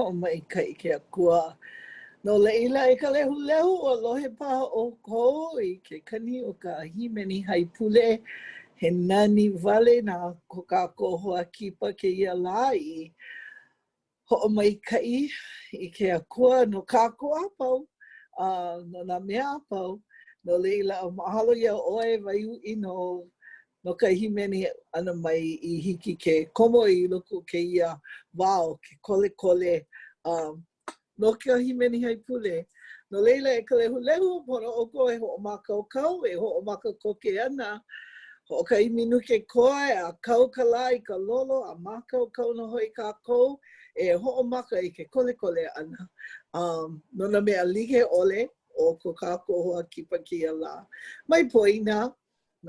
Hoʻomaikaʻi ke Akua. No laila, e ka lehulehu, ua lohe paha ʻoukou i ke kani o ka hīmeni haipule. He nani wale na ko kākou hoa kipa kēia lā i hoʻomaikaʻi i ke Akua no kākou a pau, a no nā mea a pau. No laila, mahalo iā ʻoe, Waiuʻi, no no ka hīmeni ʻana mai i hiki ke komo i loko o kēia wā o ke kolekole um, no ka hīmeni haipule. No laila, e ka lehulehu, pono ʻoukou e hoʻomākaukau, e hoʻomaka koke ana, hoʻokahi minuke koe a kau ka lā i ka lolo a mākaukau nō hoʻi kākou e hoʻomaka i ke kolekole ʻana um, no nā mea like ʻole o ko kākou hoa kipa kēia lā. Mai poina,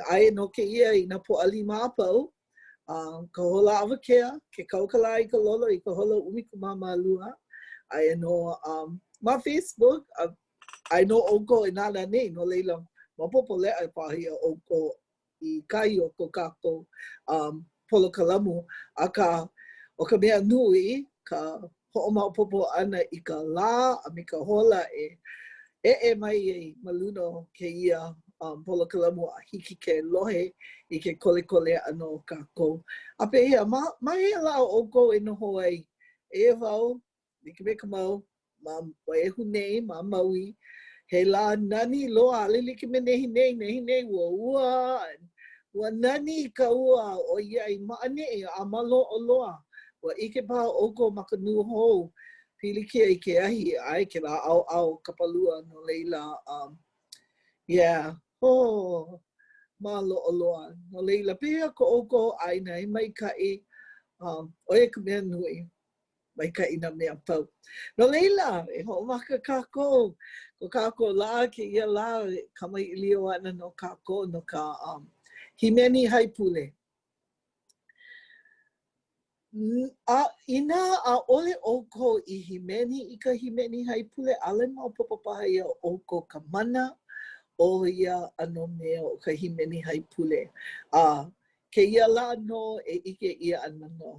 Aia nō kēia i nā Pōʻalima a pau, a ka hola awakea, ke kau ka lā i ka lolo i ka hola 12, aia nō um, ma Facebook, a aia nō ʻoukou e nānā nei, no laila, maopopo leʻa paha iā ʻoukou i kahi o ko kākou um, polokalamu, akā, ʻo ka mea nui, ka hoʻomaopopo ʻana i ka lā a me ka hola e eʻe mai ai ma luna o kēia um, polokalamu a hiki ke lohe i ke kolekole ʻana o kākou. A pehea, ma, ma hea lā ʻoukou e noho ai? Eia wau, like me ka mau, ma Waiehu nei, ma Maui. He lā nani loa, ʻaʻole like me nehinei, nehinei ua ua, ua nani ka ua ʻoiai ma ʻaneʻi a maloʻo loa. Ua ʻike paha ʻoukou ma ka nūhou, pilikia i ke ahi, ʻae kēlā ʻaoʻao Kapalua, no laila, um, yeah, oh, maloʻo loa. No laila, pehea ko ʻoukou ʻāina he maikaʻi, um, ʻo ia ka mea nui. Maikaʻi nā mea a pau. No laila, e hoʻomaka kākou, ko kākou lā kēia lā, e kamaʻilio ana nō kākou no ka um, hīmeni haipule. A inā ʻaʻole ʻoukou i hīmeni i ka hīmeni haipule, ʻaʻole maopopo paha iā ʻoukou ka mana o ia ʻano mea o ka hīmeni haipule. A kēia lā nō e ʻike ʻia ana nō.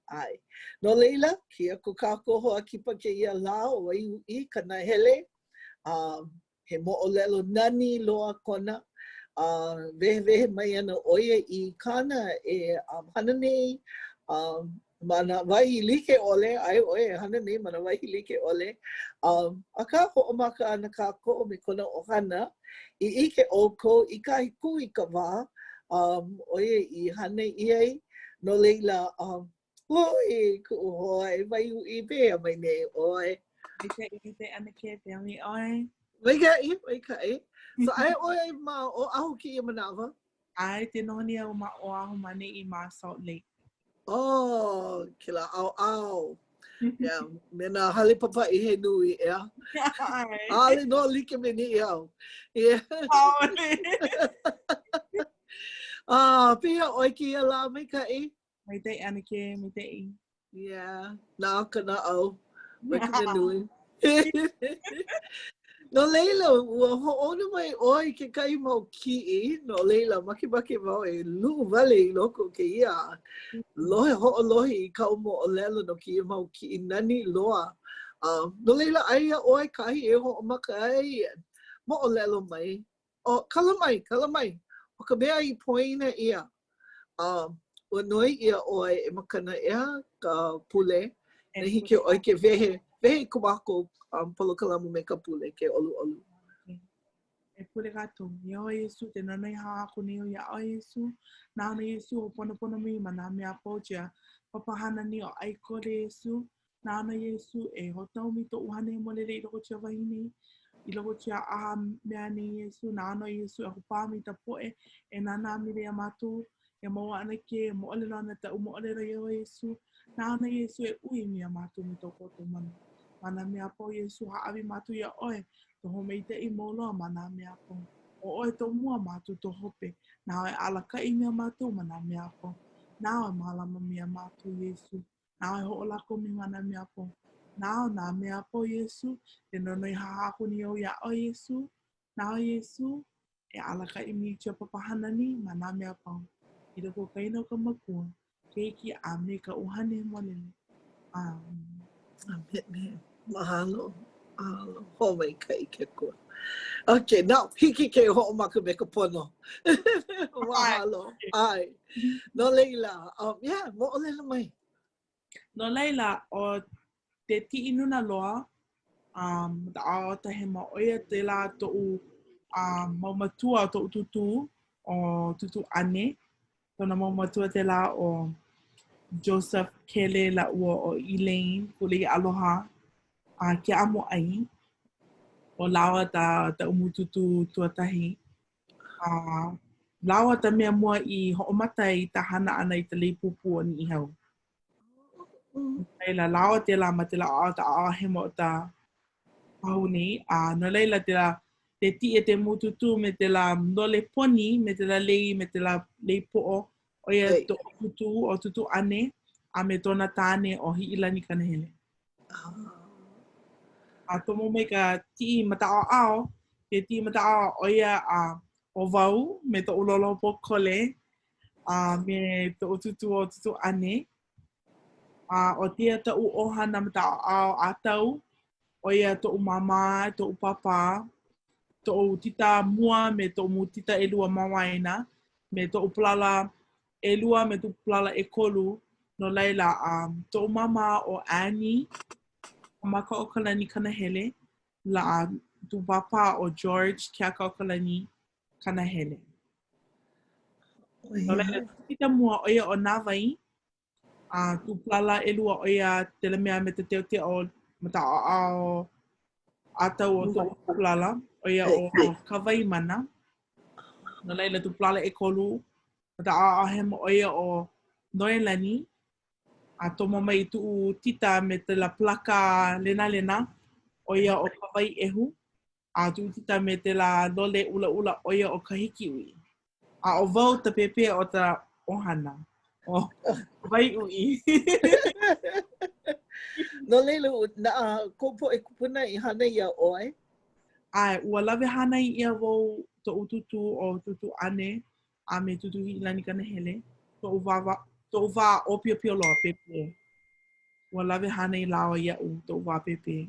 ʻAe. No laila, kēia ko kākou hoa kipa kēia lā ʻo Waiuʻi Kanahele, a he moʻolelo nani loa kona, a wehewehe mai ana ʻo ia i kāna e um, hana nei um, ma nā wahi like ʻole, ʻae ʻo ia e hana nei ma nā wahi like ʻole. Um, akā, hoʻomaka ana kākou me kona ʻohana, i ʻike ʻoukou i kahi kūikawā um, ʻo ia i hānai ʻia ai, No laila, um, hui, kuʻu hoa e Waiuʻi, pehea mai nei ʻoe? Maikaʻi, maikaʻi ʻanakē, pehea mai ʻoe? Maikaʻi, maikaʻi. So, aia ʻoe ma Oʻahu kēia manawa? ʻAe, ke noho nei au ma Oʻahu ma ʻaneʻi ma Salt Lake. Oh, kēlā ʻaoʻao. Yeah, me nā hale papaʻi he nui, ʻeā? ʻAe. ʻAʻole nō like me Niʻihau. Yeah. ʻAʻole. Ah, pehea ʻoe kēia lā maikaʻi? Maikaʻi, ʻanakē, maikaʻi. Yeah, nā ka naʻau. ʻOe ka mea nui. No laila, ua hoʻouna mai ʻoe i kekahi mau kiʻi, no laila, makemake wau e luʻu wale i loko o kēia lohe hoʻolohe i kāu moʻolelo no kēia mau kiʻi nani loa. Um, no laila, aia ʻoe kahi e hoʻomaka ai, moʻolelo mai. ʻO, kala mai, kala mai, ʻo ka mea i poina ʻia, um, ua noi ʻia ʻoe e makana ʻeā ka pule, E na hiki pule. ʻoe ke wehe, wehe i ko mākou um, polokalamu me ka pule, ke ʻoluʻolu. E pule kākou. E ʻoe Iesū, ke nonoi hou aku nei au iā ʻoe Iesū. Nāu nō Iesū hoʻoponopono mi ma nā mea a pau cia papahana nei ʻo ʻAikole Iesū. Nāu nō Iesū e hoʻotaumi i tou ʻUhane Hemolele i loko o cia wahi nei, i loko o cia ʻaha mea nei Iesū. Nāu nō Iesū e hoʻopā mai i ka poʻe e nānā mai iā mākou, e mau ʻanakē, e moʻolelo ana taʻu moʻolelo iā ʻoe Iesū. Nāu nō Iesū e ui mai iā mākou me tou kōkua mana. Ma nā mea a pau Iesū hāʻawi mākou iā ʻoe, tou hoʻomaikaʻi mau loa ma nā mea a pau. ʻO ʻoe tou mua mākou tou hope, nāu e alakaʻi iā mākou ma nā mea a pau. Nāu e mālama mai iā mākou Iesū. Nāu e hoʻolako mi ma nā mea a pau. Nāu nā mea a pau, Iesū, ke nonoi haha aku nei au iā ʻoe, Iesū. Nāu, Iesū, e alakaʻi mi i cia papahana nei ma nā mea a pau. I loko o ka inoa o ka Makua, Keiki, a me ka ʻUhane Hemolele. ʻAmene. Amen. Mahalo. Mahalo. Hoʻomaikaʻi ke Akua. Okay, now, hiki ke hoʻomaka me ka pono. Mahalo. ʻAe. No laila, um, yeah, moʻolelo mai. No laila, ʻo te tiʻi nuna loa, um, ta ʻaoʻao ta hema, ʻo ia tēlā toʻu um, mau matua, toʻu tūtū, ʻo Tūtū Ane. Kona mau matua tēlā ʻo Joseph Kele lāua ʻo Elaine Kuleialoha a Keamoʻai. ʻO lāua ta taʻu mau tūtū tuatahi. A lāua ta mea mua i hoʻomaka i ta hana ʻana i ta lei pūpū o Niʻihau. No laila, lāua tēlā ma tēlā ʻaoʻao ta ʻaoʻao hema o ta pahu nei, a no laila tēlā te tiʻi te mau tūtū me tēlā lole poni, me tēlā lei, me tēlā lei poʻo, ʻo ia toʻu tūtū, ʻo Tūtū Ane, a me tona tāne ʻo Hiʻilani Kanahele. Ah. A tomo mai ka tiʻi ma ta ʻaoʻao, ke tiʻi ma ta ʻaoʻao, ʻo ia a ʻo wau me toʻu lolo pōkole, a me toʻu tūtū ʻo Tūtū Ane. A ʻo tēia taʻu ʻohana ma ta ʻaoʻao ʻākau, ʻo ia toʻu māmā, toʻu pāpā, toʻu tita mua me toʻu mau tita ʻelua ma waena, me toʻu palala ʻelua me toʻu palala ʻekolu. No laila, um, toʻu māmā ʻo Annie Kamakaʻokalani Kanahele, la toʻu pāpā ʻo George Keakaokalani Kanahele. No laila, tita mua ʻo ia ʻo Nāwai, a kuʻu palala ʻelua ʻo ia tēlā mea me te teoteo ma ta ʻaoʻao ʻākau o toʻu palala, ʻo ia ʻo Kawaimana. No laila, kuʻu palala ʻekolu ma ta ʻaoʻao hema ʻo ia ʻo Noelani. A tomo mai i kuʻu tita me tēlā palaka lenalena, ʻo ia ʻo Kawaiʻehu. A kuʻu tita me tēlā lole ʻulaʻula ʻo ia ʻo Kahikiʻuʻi. A ʻo wau ta pēpē o ta ʻohana. ʻO Waiʻuʻi. No laila, na kou poʻe kūpuna i hānai iā ʻoe? ʻAe, ua lawe hānai ʻia wau toʻu tūtū ʻo Tūtū Ane a me Tūtū Hiʻilani Kanahele, toʻu wā, toʻu wā ʻōpiopio loa, pēpē. Ua lawe hānai lāua iaʻu toʻu wā pēpē.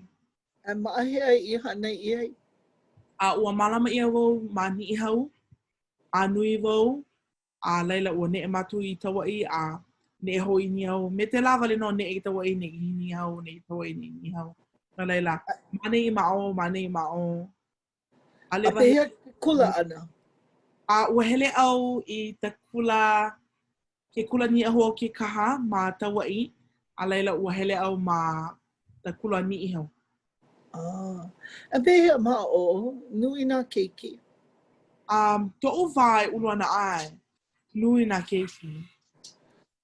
A ma hea i hānai ʻia ai? A ua mālama ʻia wau ma Niʻihau, a nui wau, a laila ua neʻe mākou i Kauaʻi, a neʻe hou i Niʻihau. Me tēlā wale nō, neʻe i Kauaʻi, neʻe i Niʻihau, neʻe i Kauaʻi, neʻe i Niʻihau. No laila, ma ʻaneʻi ma ʻō, ma ʻaneʻi ma ʻō. A pehea ke kula ʻana? A ua hele au i ta kula ke kula Niʻihau o Kekaha ma Kauaʻi, a laila ua hele au ma ta kula Niʻihau. Ah, a pehea ma ʻō, nui nā keiki? Um, toʻu wā e ulu ana ʻae, nui nā keiki.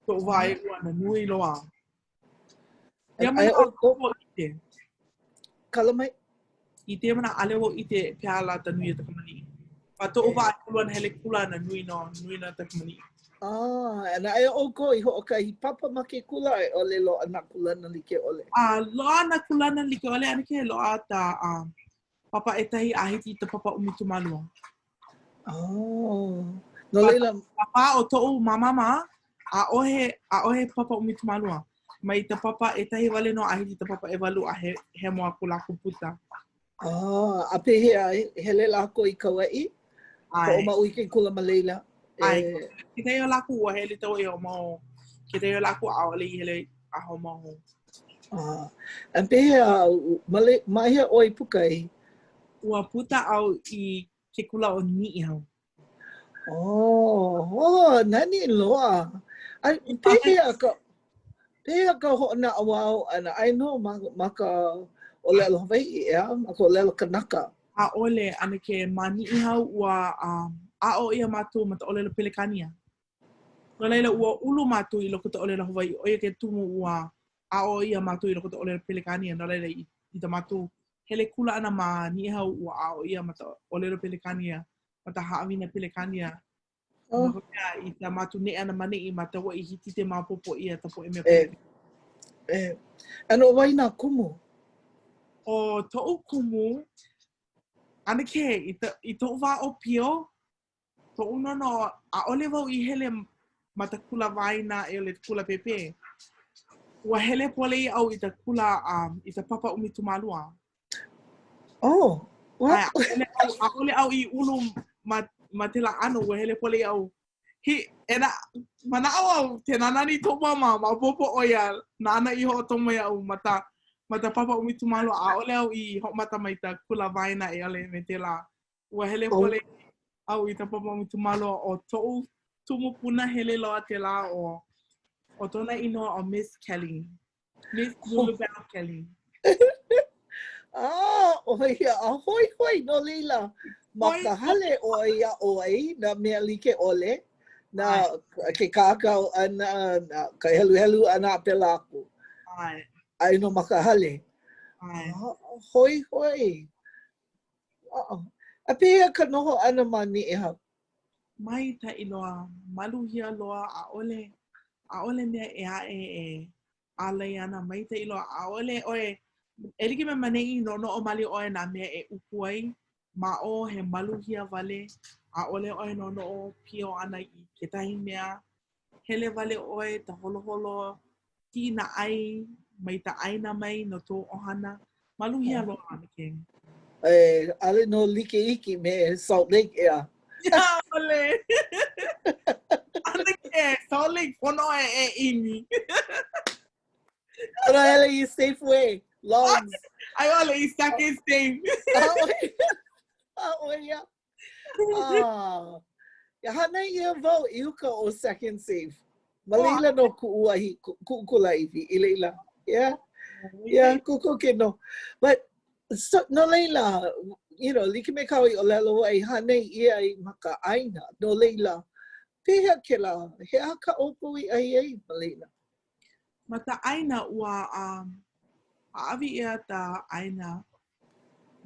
Toʻu wā e ulu ana, nui loa. Ia manawa, ʻoukou ʻike. Kala mai. I tēia manawa, ʻaʻole wau ʻike pehea lā ta nui o ta kamaliʻi. Ma toʻu wā e ulu ana hele kula ana, nui nō, nui nō ta kamaliʻi. Ah, and aia ʻoukou i hoʻokahi papa ma ke kula a i ʻole loaʻa nā kūlana like ʻole? A, loaʻa nā kūlana like ʻole, ʻanake loaʻa ta um, papa ʻekahi a hiki i ta papa 12. Oh. No laila... Papa ʻo toʻu māmā mā, ʻaʻohe, ʻaʻohe papa 12. Mai ta papa ʻekahi wale nō a hiki i ta papa ʻewalu a he, hemo aku lākou puka. Ah, a pehea, hele lākou i Kauaʻi? Hoʻomau i ke kula ma laila? ʻAe, kekahi o lākou ua hele i Kauaʻi hoʻomau, kekahi o lākou ʻaʻole i hele a hoʻomau. Ah, a pehea, ma, le, ma hea ʻoe i puka ai? Ua puka au i ke kula o Niʻihau. Oh, oh, nani loa. A pehea ka, pehea ka hoʻonaʻauao ʻana? Aia nō ma, ma ka ʻōlelo Hawaiʻi, ʻeā? Ma ka ʻōlelo Kanaka. ʻAʻole, ʻanake ma Niʻihau ua um, aʻo ʻia mākou ma ka ʻōlelo Pelekānia. No laila, ua ulu mākou i loko o ka ʻōlelo Hawaiʻi, ʻo ia ke kumu ua aʻo ʻia mākou i loko o ka ʻōlelo Pelekānia, no laila, i, i tā mākou hele kula ʻana ma Niʻihau, ua aʻo ʻia ma ka ʻōlelo Pelekānia, ma ka haʻawina Pelekānia. Oh. No ka mea, i tā mākou neʻe ʻana ma ʻaneʻi ma Kauaʻi, hiki ke maopopo ʻia ka poʻe mea Pelekānia. E, e. And ʻo wai nā kumu? ʻO toʻu kumu, ʻanake, i, ta, i toʻu wā ʻōpio, Toʻu noʻonoʻo, ʻaʻole wau i hele ma ta kula waena a i ʻole kula pēpē. Ua hele polei au i ta kula um, i ta papa 12. Oh, what? ʻAʻole au, ʻaʻole au i ulu ma, ma tela ʻano, ua hele polei au. He, e na, manaʻo au, ke nānā nei toʻu mama, maopopo ʻo ia, nāna i hoʻotomo iaʻu ma ta, ma ta papa 12, ʻaʻole au i hoʻomaka mai ta kula waena e ʻole me tela. Ua hele oh. polei au i ta papa 12, ʻo toʻu tumu punahele loa tela ʻo, ʻo tona inoa ʻo Miss Kelly. Miss Lulubell Kelly. Ah, ʻo ia, a hoihoi no laila, ma ka hale ʻoe i aʻo ai nā mea like ʻole, nā, ke kākau ʻana, nā, ka heluhelu ʻana a pēlā aku. ʻAe. Aia nō ma ka hale. ʻAe. Ah, hoihoi. A pehea ka noho ʻana ma Niʻihau? Maikaʻi loa, maluhia loa, ʻaʻole, ʻaʻole mea ʻē aʻe e ālai ana, maikaʻi loa, ʻaʻole ʻoe, e like me maneʻi, noʻonoʻo maoli ʻoe nā mea e ʻupu ai, ma ʻō he maluhia wale, ʻaʻole ʻoe noʻonoʻo pio ana i kekahi mea, hele wale ʻoe ta holoholo, kiʻi nā ʻai mai ta ʻāina mai no tou ʻohana. Maluhia loa ʻanake. E, ʻaʻole nō like iki me Salt Lake, ʻeā. ʻAʻole. ʻAnake, Salt Lake pono ʻoe e ʻimi. Pono hele i Safeway, Longs. Ai ʻole i Second Save. ʻAʻole ia. Ah, ia hānai ʻia wau i uka o Second Save. Ma laila nō kuʻu wahi, kuʻu kulāiwi, i laila. Yeah. Yeah, kukuke nō. But, so, no laila, you know, like me kāu i ʻōlelo ai, hānai ʻia ai ma ka ʻāina. No laila, pehea kēlā? He aha kā ʻoukou i ʻai ai ma laila? Ma ta ʻāina, ua um, hāʻawi ʻia ta ʻāina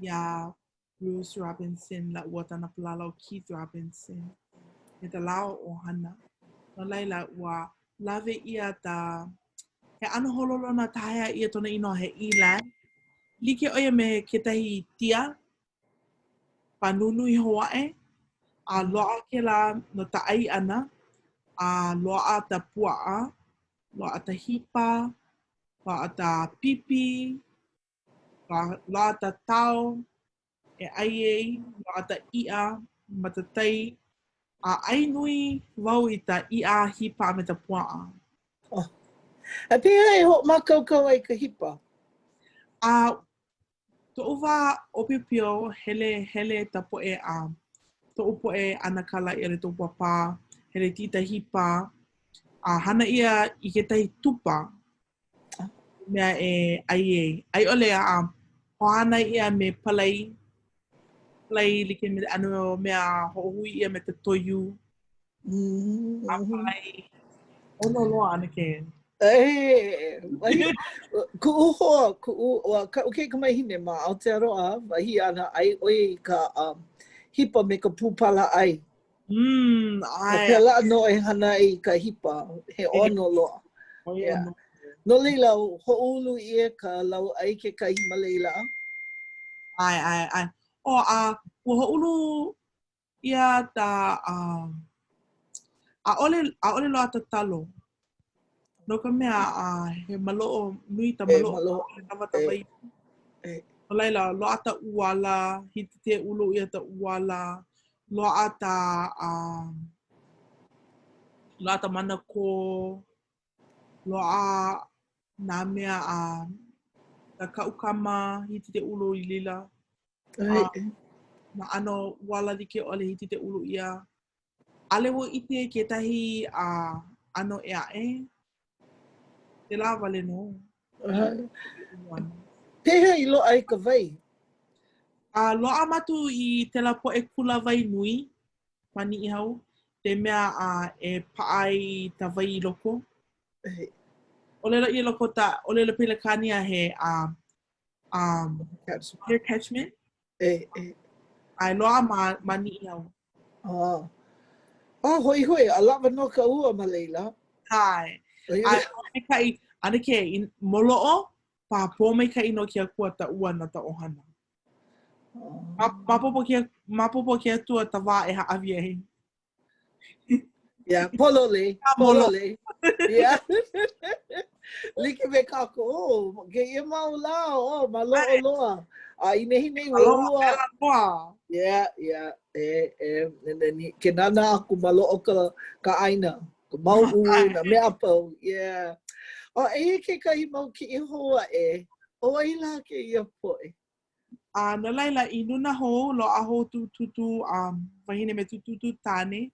iā Bruce Robinson lāua tana palala ʻo Keith Robinson me ta lāua ʻohana. No laila, ua lawe ʻia ta he ʻano holoholona tahea ʻia tona inoa he eland. Like ʻo ia me kekahi tia pānunui hou aʻe, a loaʻa kēlā no ta ʻai ʻana, a loaʻa ta puaʻa, loaʻa ta hipa, loaʻa ta pipi, Loaʻa ta tao e ʻai ai, loaʻa ta iʻa ma ta tai, a ʻai nui wau i ta iʻa hipa a me ta puaʻa. Oh. A pehea e hoʻomākaukau ai ka hipa? A toʻu wā ʻōpiopio, hele, hele ta poʻe a toʻu poʻe ʻanakala i ʻole toʻu pāpā, hele kiʻi ta hipa, a hana ʻia i kekahi tupa. mea e ʻai ai. A i ʻole a hoʻohana ʻia me palai, palai like me ʻano mea hoʻohui ʻia me ka toyu. Mm-hmm. A palai ʻono loa ʻanake. E, wahi, kuʻu hoa, kuʻu, ua, kaʻu kaikamahine ma Aotearoa, wahi āna ʻai ʻo ia i ka um, hipa me ka pū pala ʻai. Mm, ʻae. Pēlā nō e hana ai i ka hipa, he ʻono loa. Yeah. No laila, hoʻoulu ʻia ka lauʻai kekahi ma laila? ʻAe, ʻae, ʻae. Oh, a ua hoʻoulu ʻia ta, um, ʻaʻole, ʻaʻole loaʻa ta talo. No ka mea, a he maloʻo, nui ta maloʻo. E, maloʻo. Lawa ta wai. E. No laila, loaʻa ta ʻuala, hiki ke ulu ʻia ta ʻuala, loaʻa ta, um, loaʻa ta manakō, loaʻa nā mea a ta kaʻukama, hiki ke ulu i laila. A, nā ʻano ʻuala like ʻole hiki ke ulu ʻia. ʻAʻole wau ʻike i kekahi a ʻano ʻē aʻe. Pēlā wale nō. Pehea i loaʻa ai ka wai? A loaʻa mākou i kēlā poʻe kula wai nui ma Niʻihau, te mea a e paʻa ai ta wai i loko. ʻŌlelo ʻia loko ta ʻōlelo Pelekānia he a um, water catchment. E, e. A e loaʻa ma, ma Niʻihau. Ah. Ah, hoihoi, a lawa nō ka ua ma laila. ʻAe. A maikaʻi, ʻanake, i moloʻo, paha pōmaikaʻi nō ke Akua ta ua na ta ʻohana. Ah. Maopopo ke, maopopo ke Akua ta wā e hāʻawi ai. Yeah, pololei, pololei. Yeah. Like me kākou, oh, kēia mau lā, oh, maloʻo loa. A i nehinei ua ua. Loa. Yeah, yeah. E, e, e, ke nānā aku maloʻo ka, ka ʻāina, ka mauʻu, nā mea a pau. Yeah. Oh, eia kekahi mau kiʻi hou aʻe. ʻO wai lā kēia poʻe? A no laila, i luna hou, loaʻa hou toʻu tūtū um, wahine me toʻu tūtū tāne,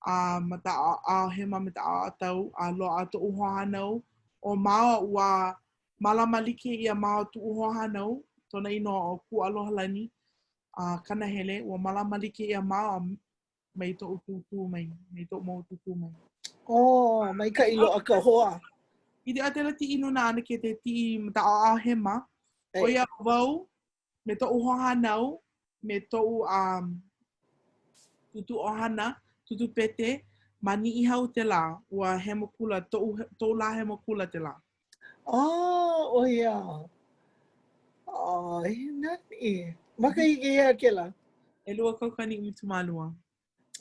a ma ka ʻaoʻao hema me ka ʻaoʻao ʻākau, a loaʻa toʻu hoahānau, ʻo māua ua mālama like ʻia māua toʻu hoahānau, tona inoa ʻo Kūalohalani, a Kanahele, ua mālama like ʻia māua mai toʻu tūtū mai, mai toʻu mau tūtū mai. Oh, maikaʻi loa ka hoa. I te atela tiʻi nuna ʻanakē te tiʻi ma ka ʻaoʻao hema, ʻo ia wau me toʻu hoahānau, me toʻu um, tūtū ʻohana, tūtū pete, ma Niʻihau tēlā, ua hemo kula, toʻu, toʻu lā hemo kula tēlā. Oh, ʻo ia. Oh, he nani. Makahiki hea kēlā? 2012.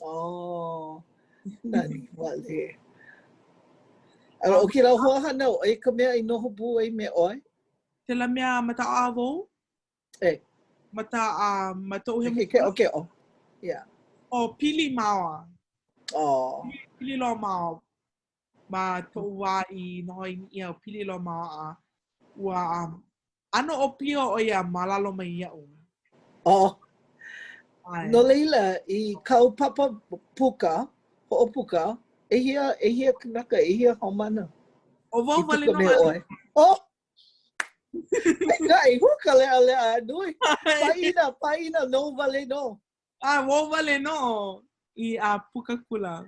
Oh, nani wale. A ʻo kēlā hoahānau, ʻo ia ka mea i noho pū ai me ʻoe? Tēlā mea ma ka ʻaoʻao wau? E. Ma ta, uh, ma toʻu hemo. Ke keʻokeʻo. Yeah. Oh, pili māua. Oh. Pili, pili loa māua. Ma toʻu wā i noho i Niʻihau, pili loa māua a ua um, ʻano ʻōpio ʻo ia ma lalo mai iaʻu. Oh. No laila, i kāu papa puka, hoʻopuka, ʻehia, ʻehia kanaka, ʻehia haumāna? ʻO wau wale nō. ʻoe. Oh! Maikaʻi, hū ka leʻaleʻa nui. Pāʻina, pāʻina nou wale nō. A, wau wale nō i a puka kula.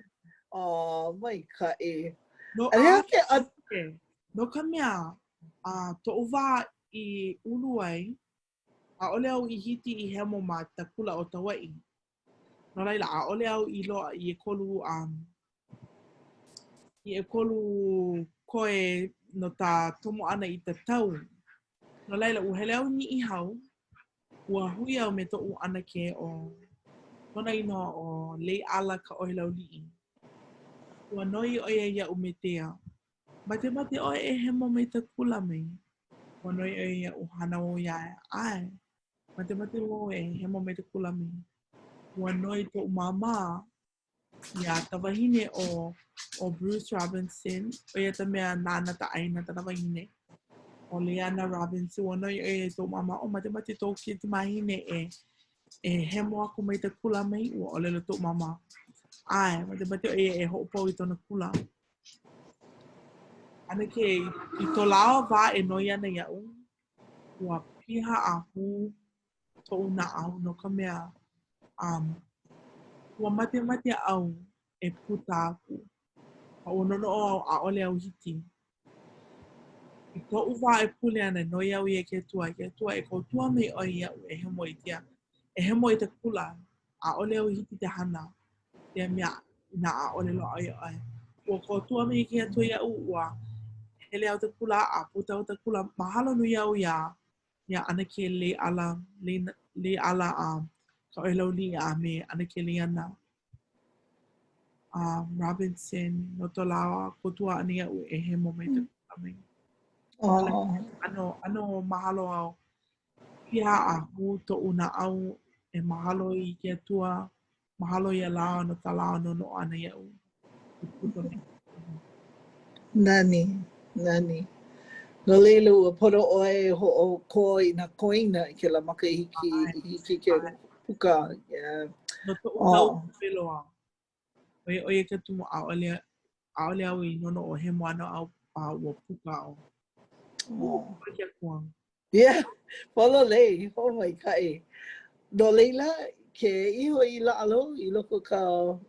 Oh, maikaʻi. No, a, ke, a... no ka mea, a toʻu wā i ulu ai, ʻaʻole au i hiki i hemo ma ta kula o Kauaʻi. No laila, ʻaʻole au i loaʻa i ʻekolu, um, i ʻekolu koe no ta tomo ʻana i ta tau. No laila, ua hele au i Niʻihau, ua hui au me toʻu ʻanakē ʻo kona inoa ʻo Leiʻala Kaʻohelauliʻi. Ua noi ʻo ia iaʻu me Tea. Makemake ʻoe e hemo mai ta kula mai? Ua noi ʻo ia iaʻu, hana wau iā ia, ʻAe, makemake wau e hemo mai ta kula mai. Ua noi toʻu māmā iā ta wahine ʻo ʻo Bruce Robinson, ʻo ia ta mea nāna ta ʻāina tana wahine, ʻo Leana Robinson, ua noi ʻo ia i toʻu māmā, ʻo makemake tou kaikamahine e e hemo aku mai ta kula mai, ua ʻōlelo toʻu māmā, ʻae, makemake ʻo ia e hoʻopau i tona kula. ʻAnakē, i to lāua wā e noi ana iaʻu, ua piha a hū toʻu naʻau no ka mea, um, ua makemake au e puka aku. A ua noʻonoʻo au ʻaʻole au hiki. I koʻu wā e pule ana, noi au i ke Akua, e ke Akua, e kōkua mai ʻoe iaʻu e hemo i kēia, e hemo i ta kula. ʻAʻole au i hiki ke hana ia mea inā ʻaʻole loaʻa iā ʻoe. Ua kōkua mai ke Akua iaʻu, ua hele au ta kula a puka au ta kula. Mahalo nui au iā iā ʻAnakē Leiʻala, Leiʻala a Kaʻohelaulii a me ʻAnakē Leiana um, Robinson no to lāua kōkua ʻana iaʻu e hemo mai ta kula mai. Oh. ʻAno, ʻano mahalo au. Piha a hū toʻu naʻau e mahalo i ke Akua, mahalo iā lāua no tā lāua noʻonoʻo ʻana iaʻu. I puka mai. Nani, nani. No laila, ua pono ʻoe e hoʻokō i nā koina i kēlā makahiki i hiki ke puka. Yeah. No toʻu tau oh. loa. ʻO ia, ʻo ia ke kumu ʻaʻole, ʻaʻole au i noʻonoʻo hemo ana au a ua puka au. Oh. Ke Akua. Yeah, pololei, hoʻomaikaʻi. No laila, ke iho i lalo i loko ka,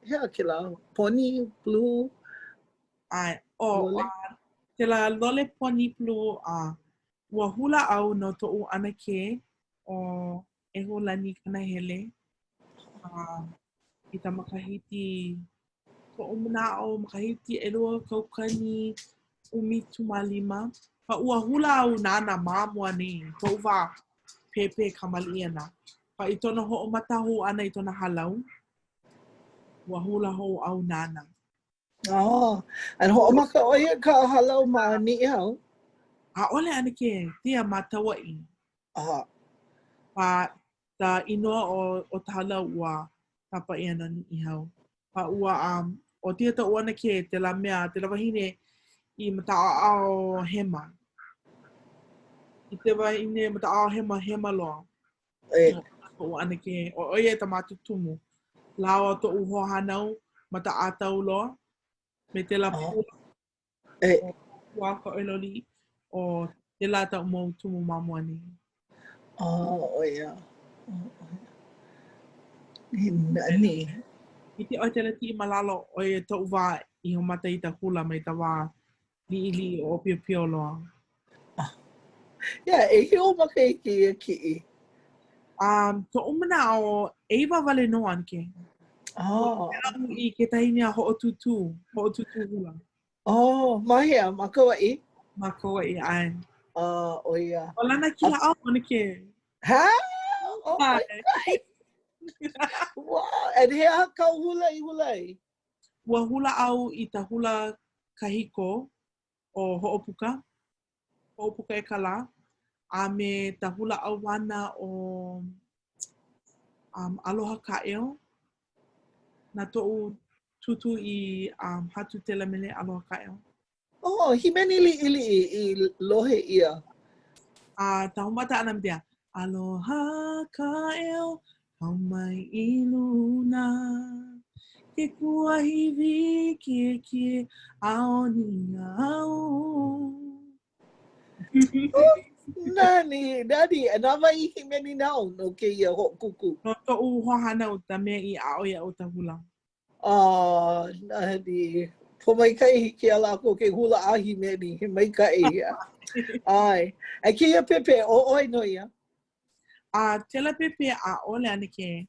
he aha kēlā, poni, blue? ʻAe, ʻo, lole? Uh, kēlā lole poni blue, a uh, ua hula au no toʻu ʻanakē ʻo ʻEhulani Kanahele, a i ka makahiki koʻu manaʻo makahiki 2015. A ua hula au nāna ma mua nei, koʻu wā pēpē kamaliʻi ana. A i tona hoʻomaka hou ʻana i tona hālau, ua hula hou au nāna. Oh, and hoʻomaka ʻoe i ka hālau ma Niʻihau? ʻAʻole ʻanakē, tia ma Kauaʻi. Aha. Pa ta inoa o, o ta hālau ua kapa ʻia no Niʻihau. Pa ua um, ʻo tia toʻu ʻanakē tela mea, tela wahine i ma ta ʻaoʻao hema. I te wahine ma ta ʻaoʻao hema, hema loa. E. Toʻu ʻanakē, ʻo ʻo ia ta mātou tumu. Lāua toʻu hoahānau ma ta ʻātau loa, me tela Oh. pua. E. Pua ka ʻoiloli, ʻo tela taʻu mau tumu ma mua nei. Oh, ʻo ia. Oh, ʻo ia. He nani. ʻIke ʻoe tela kiʻi ma lalo, ʻo ia toʻu wā i hoʻomata i ta hula mai ta wā liʻiliʻi ʻōpiopio loa. Yeah, ʻehia ou makahiki i ia kiʻi? Um, toʻu manaʻo, ʻeiwa wale nō ʻanakē. Oh. Au i kekahi mea hoʻotūtū, hoʻotūtū hula. Oh, ma hea? Ma Kauaʻi? Ma Kauaʻi, ʻae. Ah, ʻo ia. Ua lanakila au, ʻanakē. Ha? Oh my God. Wow. And he aha kau hula i hula ai? Ua hula au i ta hula kahiko ʻo Hoʻopuka, Hoʻopuka e ka Lā, a me ta hula ʻauana ʻo um, Aloha Kāʻeo. Na toʻu tūtū i um, hatu tela mele Aloha Kāʻeo. Oh, hīmeni liʻiliʻi i lohe ʻia. A ta hoʻomata ʻana me tia, Aloha kāʻeo, kau mai i luna. Ke kuahiwi kiʻekiʻe a ʻo Niʻihau. Oh, nani, nani. Na wai i hīmeni nāu no kēia hoʻokūkū? No toʻu hoahānau ta mea i aʻo iaʻu ta hula. Ah, nani. Pōmaikaʻi hiki iā lākou ke hula a hīmeni. He maikaʻi ia. ʻAe. A kēia pēpē, ʻo ʻoe nō ia? A tela pēpē ʻaʻole ʻanakē.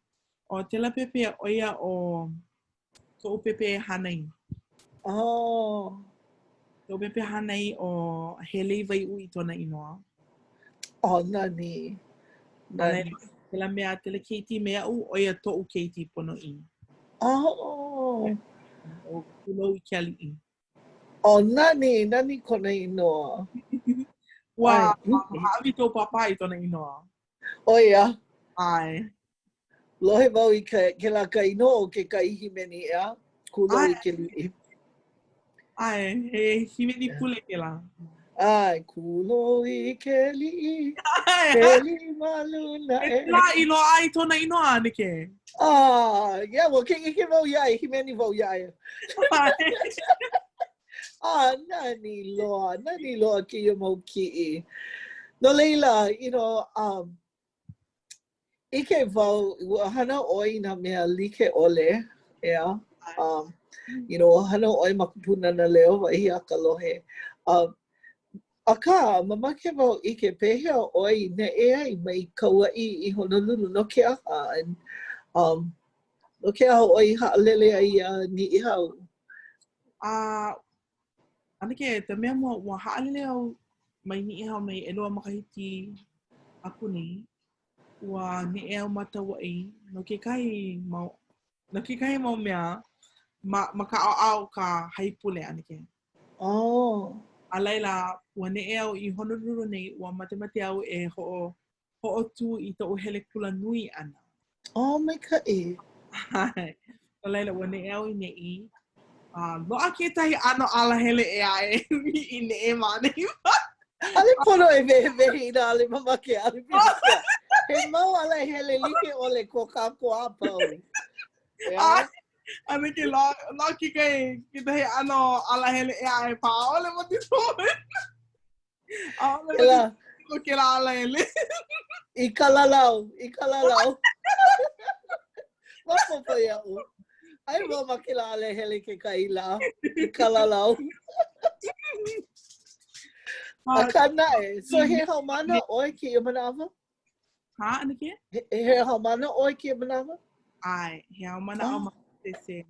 ʻO tela pēpē ʻo ia ʻo koʻu pēpē hānai. Oh. Koʻu pēpē hānai ʻo He Lei Waiuʻi tona inoa. Oh, nani. Nani. Tela mea, tela keiki me aʻu, ʻo ia toʻu keiki ponoʻī. Oh. ʻO Kūlou i ke aliʻi. Oh, nani, nani kona inoa. Ua hāʻawi toʻu pāpā i tona inoa. ʻO ia. ʻAe. Lohe wau i ke, kēlā ka inoa o kekahi hīmeni, ʻeā? Kūlou i ke aliʻi. ʻAe, he hīmeni pule kēlā. ʻAe, kūlou i ke aliʻi, ke aliʻi ma luna e. Pēlā i loaʻa ai tona inoa, ʻanakē. Ah, yeah, well, ke ʻike wau iā ia, hīmeni wau iā ia. Ah, nani loa, nani loa kēia mau kiʻi. No laila, you know, um, ʻike wau, ua hana ʻoe i nā mea like ʻole, ʻeā? Um, you know, ua hana ʻoe ma ka Pūnana Leo, wahi a ka lohe. Um, akā, mamake wau ʻike, pehea ʻoe i neʻe ai mai Kauaʻi i Honolulu, no ke aha? And, um, no ke aha ʻoe i haʻalele ai iā Niʻihau? A, ʻanakē, ta mea mua, ua haʻalele au mai Niʻihau mai ʻelua makahiki aku nei. Ua neʻe au ma Kauaʻi no kekahi mau, no kekahi mau mea ma, ma ka ʻaoʻao ka haipule, ʻanakē. Oh. A laila, ua neʻe au i Honolulu nei, ua matemate au e hoʻo, hoʻotū i toʻu hele kula nui ʻana. Oh, maikaʻi. ʻAe. No laila, ua neʻe au i neʻi. A, loaʻa kekahi ʻano alahele ʻē aʻe i neʻe ma ʻaneʻi. ʻAʻole pono e wehewehe inā ʻaʻole mamake, ʻaʻole pilikia. He mau alahele like ʻole ko kākou a pau. ʻAe. ʻAnakē, loaʻa kekahi, kekahi ʻano alahele ʻē aʻe paha. ʻAʻole maopopo. ʻAʻole Kela. maopopo kēlā alahele. I Kalalau, i Kalalau. Maopopo iaʻu. Aia wau ma kēlā alahele kekahi lā, i Kalalau. Akā naʻe, so he haumāna ʻoe kēia manawa? Ha, ʻanakē? He, he haumāna ʻoe kēia manawa? ʻAe, he haumāna au ma VCC.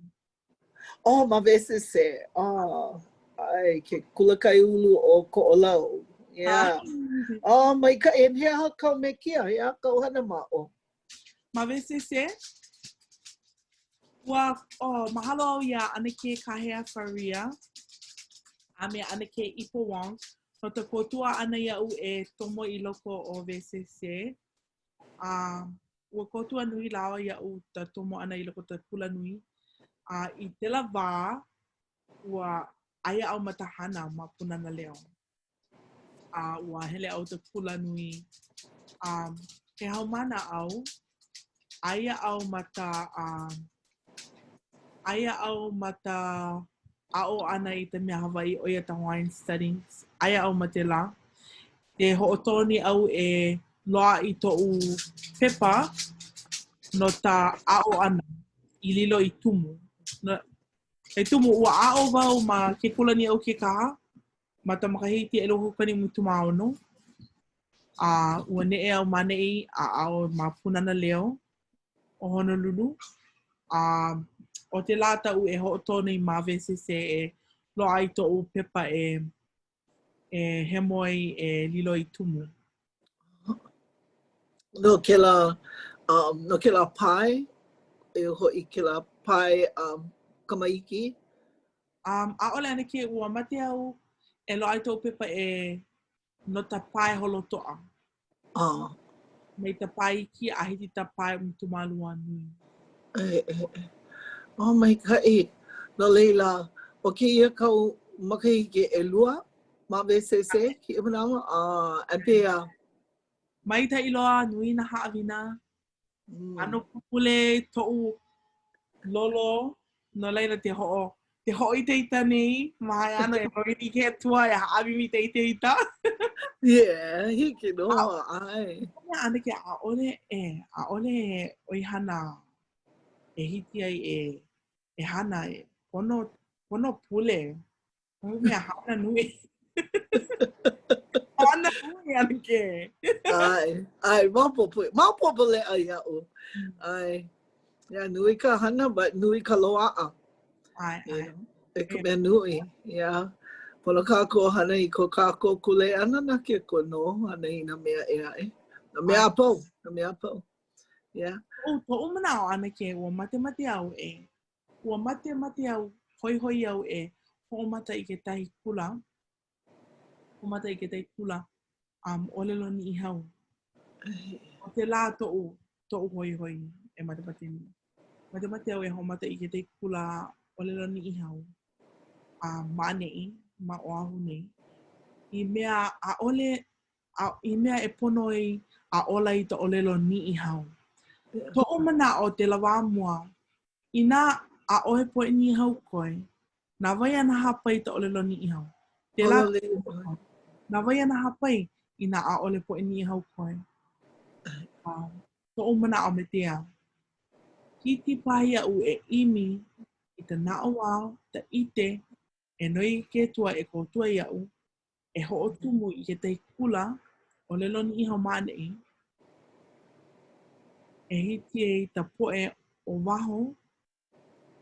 Oh, ma VCC. Oh, ʻae, ke kula kaiāulu o Koʻolau. Yeah. Oh, maikaʻi. And he aha kau mekia? He aha kau hana ma ʻō? Ma VCC? Ua, oh, mahalo au iā ʻAnakē Kahea Faria a me ʻAnakē Ipo Wong no ta kōkua ʻana iaʻu e tomo i loko o WCC. A ua kōkua nui lāua iaʻu ta tomo ʻana i loko ta kula nui. A i tēlā wā, ua aia au ma ta hana ma Pūnana Leo. A ua hele au ta kula nui. A he haumāna au, aia au ma ta um, aia au ma ta aʻo ʻana i ta mea Hawaiʻi, ʻo ia ta Hawaiian Studies. Aia au ma tēlā. E hoʻotō nei au e loaʻa i toʻu pepa no ta aʻo ʻana i lilo i tumu. No, e tumu, ua aʻo wau ma ke kula nui ʻo Kekaha ma ta makahiki 2016. A ua neʻe au ma ʻaneʻi a aʻo ma Pūnana Leo o Honolulu. A ʻo tēlā taʻu e hoʻotō nei ma WCC e loaʻa i toʻu pepa e e hemo ai e lilo i tumu. No kēlā, um, no kēlā pae, e hoʻi kēlā pae um, kamaiki? Um, ʻaʻole ʻanakē, ua mate au e loaʻa i toʻu pepa e no ta pae holotoʻa. Ah. Mai ta pae iki a hiki ta pae 12 nui. ʻAe, ʻae, ʻae. Oh, maikaʻi. No laila, ʻo kēia kāu makahiki ʻelua ma WCC, kēia manawa? Ah, a pehea? Maikaʻi loa, nui nā haʻawina. Mm. ʻAno pupule toʻu lolo, no laila te hoʻo, te hoʻoitaita nei, ma hai ano e noi i ke Akua e hāʻawi mai i ta itaita. Yeah, hiki nō, ʻae. ʻAnakē, ʻaʻole e, ʻaʻole he ʻoihana e hiki ai e, e hana e pono, pono pule. Kohu mea hana nui. Hana nui ʻanakē. ʻAe, ʻae, maopopo, maopopo leʻa iaʻu. ʻAe, yeah, nui ka hana, but nui ka loaʻa. ʻAe, ʻae. E ka mea nui, yeah. Pono kākou hana i ko kākou kuleana na ke Akua nō hana i nā mea ʻē aʻe. Nā mea a pau, nā mea a pau. Yeah. Toʻu, toʻu manaʻo ʻanakē, ua matemate au e Ua matemate au, hoihoi au e hoʻomata i kekahi kula, hoʻomata i kekahi kula um, ʻōlelo Niʻihau. ʻO tēlā toʻu, toʻu hoihoi e matemate nei. Matemate au e hoʻomata i kekahi kula ʻōlelo Niʻihau um, ma ʻaneʻi, ma Oʻahu nei. I mea ʻaʻole, a, i mea e pono ai a ola i ta ʻōlelo Niʻihau. Toʻu manaʻo tēlā wā mua, Inā ʻaʻohe poʻe Niʻihau koe, na wai ana hāpai i ta ʻōlelo Niʻihau? Tēlā na wai ana hāpai inā ʻaʻole poʻe Niʻihau koe? A, toʻu manaʻo me te au. Hiki paha iaʻu e ʻimi i ta naʻauao, ta ʻike, e noi i ke Akua e kōkua iaʻu, e hoʻotumu i kekahi kula ʻōlelo Niʻihau ma ʻaneʻi, e hiki ai ta poʻe o waho,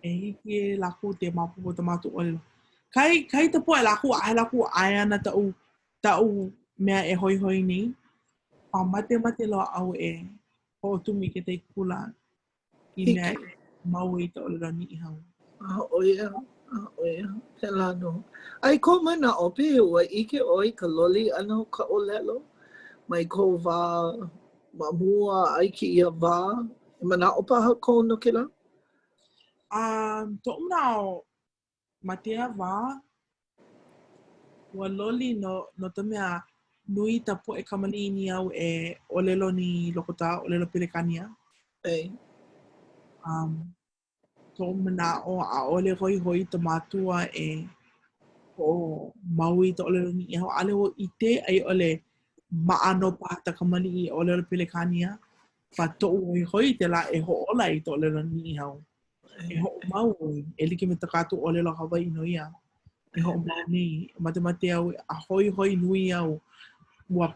e hiki ai lākou te maopopo ta mātou ʻōlelo. Kahi, kahi ta poʻe lākou, ʻaʻohe lākou ʻae ana taʻu, taʻu mea e hoihoi nei, a matemate loa au e hoʻotumu i kekahi kula i mea e mau ai ta ʻōlelo Niʻihau. A ʻo ia, a ʻo ia, pēlā nō. A i kou manaʻo, pehea ua ʻike ʻoe i ka loli ʻana o ka ʻōlelo mai kou wā ma mua a i kēia wā? He manaʻo paha kou no kēlā? Um, toʻu manaʻo, ma tēia wā, ua loli no, no ta mea, nui ta poʻe kamaliʻi Niʻihau e ʻōlelo nei i loko ta ʻōlelo Pelekānia. ʻAe. Um, toʻu manaʻo, ʻaʻole hoihoi ta mātua e hoʻomau i ta ʻōlelo Niʻihau. ʻAʻole hōʻike a i ʻole maʻa nō paha ta kamaliʻi i ʻōlelo Pelekānia. Pa toʻu hoihoi tēlā e hoʻōla i ta ʻōlelo Niʻihau. E hoʻomau e like me ta kātou ʻōlelo Hawaiʻi nō ia. E hoʻomau nei, matemate au a hoihoi nui au. Ua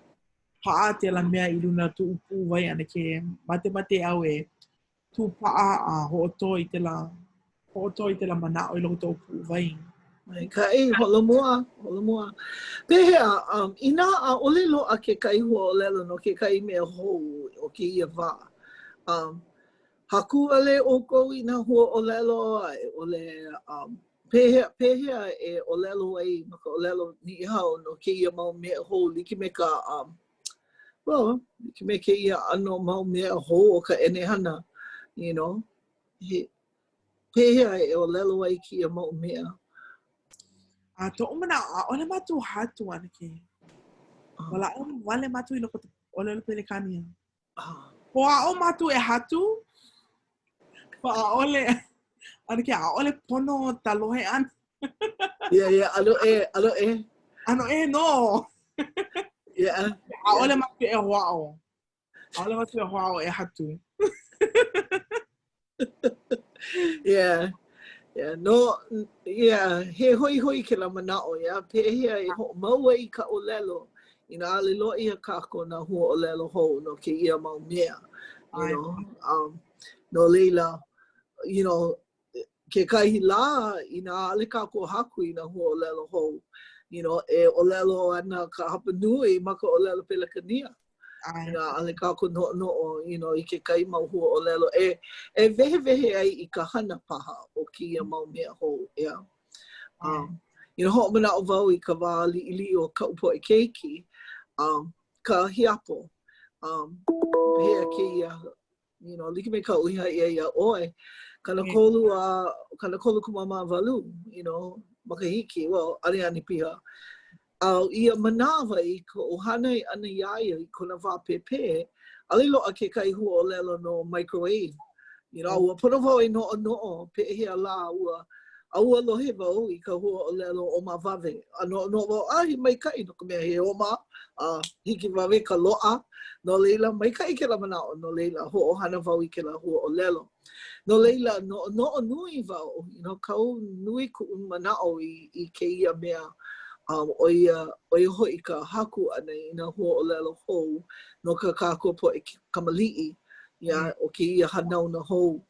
paʻa tēlā mea i luna toʻu puʻuwai ʻanakē. Matemate au e kūpaʻa a hoʻotō i tēlā, hoʻotō i tēlā manaʻo i loko toʻu puʻuwai. Maikaʻi, holomua, holomua. Pehea, um, inā ʻaʻole loaʻa kekahi huaʻōlelo no kekahi mea hou o kēia wā, um, Haku wale ʻoukou i nā huaʻōlelo a i ʻole um, pehea, pehea e ʻōlelo ai ma ka ʻōlelo Niʻihau no kēia mau mea hou like me ka um, well, like me kēia ʻano mau mea hou o ka ʻenehana, you know, he, pehea e ʻōlelo ai kēia mau mea? A toʻu manaʻo, ʻaʻole mātou hatu ʻanakē. Uh. Walaʻau wale mātou i loko o ka ʻōlelo Pelekānia. Uh. Hoʻāʻo mātou e hatu, ʻaʻole, ʻanakē, ʻaʻole pono ta lohe ʻana. Yeah, yeah, ʻano ʻē, ʻano ʻē. ʻAno ʻē nō. Yeah. ʻAʻole mātou e hoʻāʻo. ʻAʻole mātou e hoʻāʻo e hatu. Yeah. Yeah, no, yeah, he hoihoi kēlā manaʻo, yeah, pehea e hoʻomau ai i ka ʻōlelo, inā ʻaʻole loaʻa iā kākou nā huaʻōlelo hou no kēia mau mea, you know, um, no laila, you know, kekahi lā, inā ʻaʻole kākou haku i nā huaʻōlelo hou, you know, e ʻōlelo ana ka hapanui ma ka ʻōlelo Pelekania. Inā ʻaʻole kākou noʻonoʻo, you know, i kekahi mau huaʻōlelo e, e wehewehe ai i ka hana paha o kēia mau mea hou, ʻeā. Um, you know, hoʻomanaʻo wau i ka wā liʻiliʻi o kaʻu poʻe keiki, um, ka hiapo. Um, pehea kēia you know, like me kaʻu i haʻi ai iā ʻoe, 30 a 38, you know, makahiki, well, aniani piha. A i ia manawa i koʻu hānai ʻana iā ia i kona wā pēpē, ʻaʻole loaʻa kekahi huaʻōlelo no microwave. You know, ua pono wau e noʻonoʻo pehea lā ua a ua lohe wau i ka huaʻōlelo ʻōmawawe. A noʻonoʻo wau, a he maikaʻi no ka mea he ʻōma, a hikiwawe ka loaʻa. No laila, maikaʻi kēlā manaʻo, no laila, hoʻohana wau i kēlā huaʻōlelo. No laila, noʻonoʻo nui wau, you know, kau nui kuʻu manaʻo i, i kēia mea, um, ʻo ia, ʻo ia hoʻi ka haku ʻana i nā huaʻōlelo hou no kā kākou poʻe kamaliʻi, yeah, o kēia hanauna hou,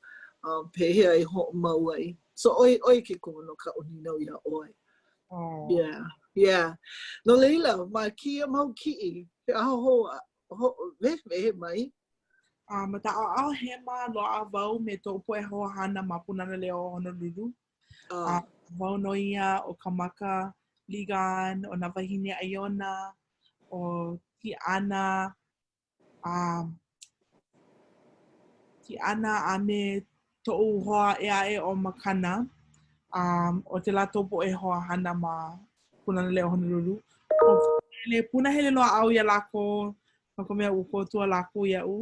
um, pehea e hoʻomau ai. So ʻo ʻo ia ke kumu no kaʻu nīnau iā ʻoe. Oh. Yeah, yeah. No laila, ma kēia mau kiʻi, he aha hou, ho, wehewehe mai? A ma ka ʻaoʻao hema loaʻa wau me toʻu poʻe hoahana ma Pūnana Leo o Honolulu. Oh. A wau nō ia ʻo Kamaka Ligon, ʻo Nāwahine Aiona, ʻo Tiʻana, a Tiʻana a me toʻu hoa ʻē aʻe ʻo Makana. Um, ʻo kēlā toʻu poʻe hoa hana ma Pūnana Leo Honolulu. ʻO punahele, punahele loa au iā lākou, no ka mea ua kōkua lākou iaʻu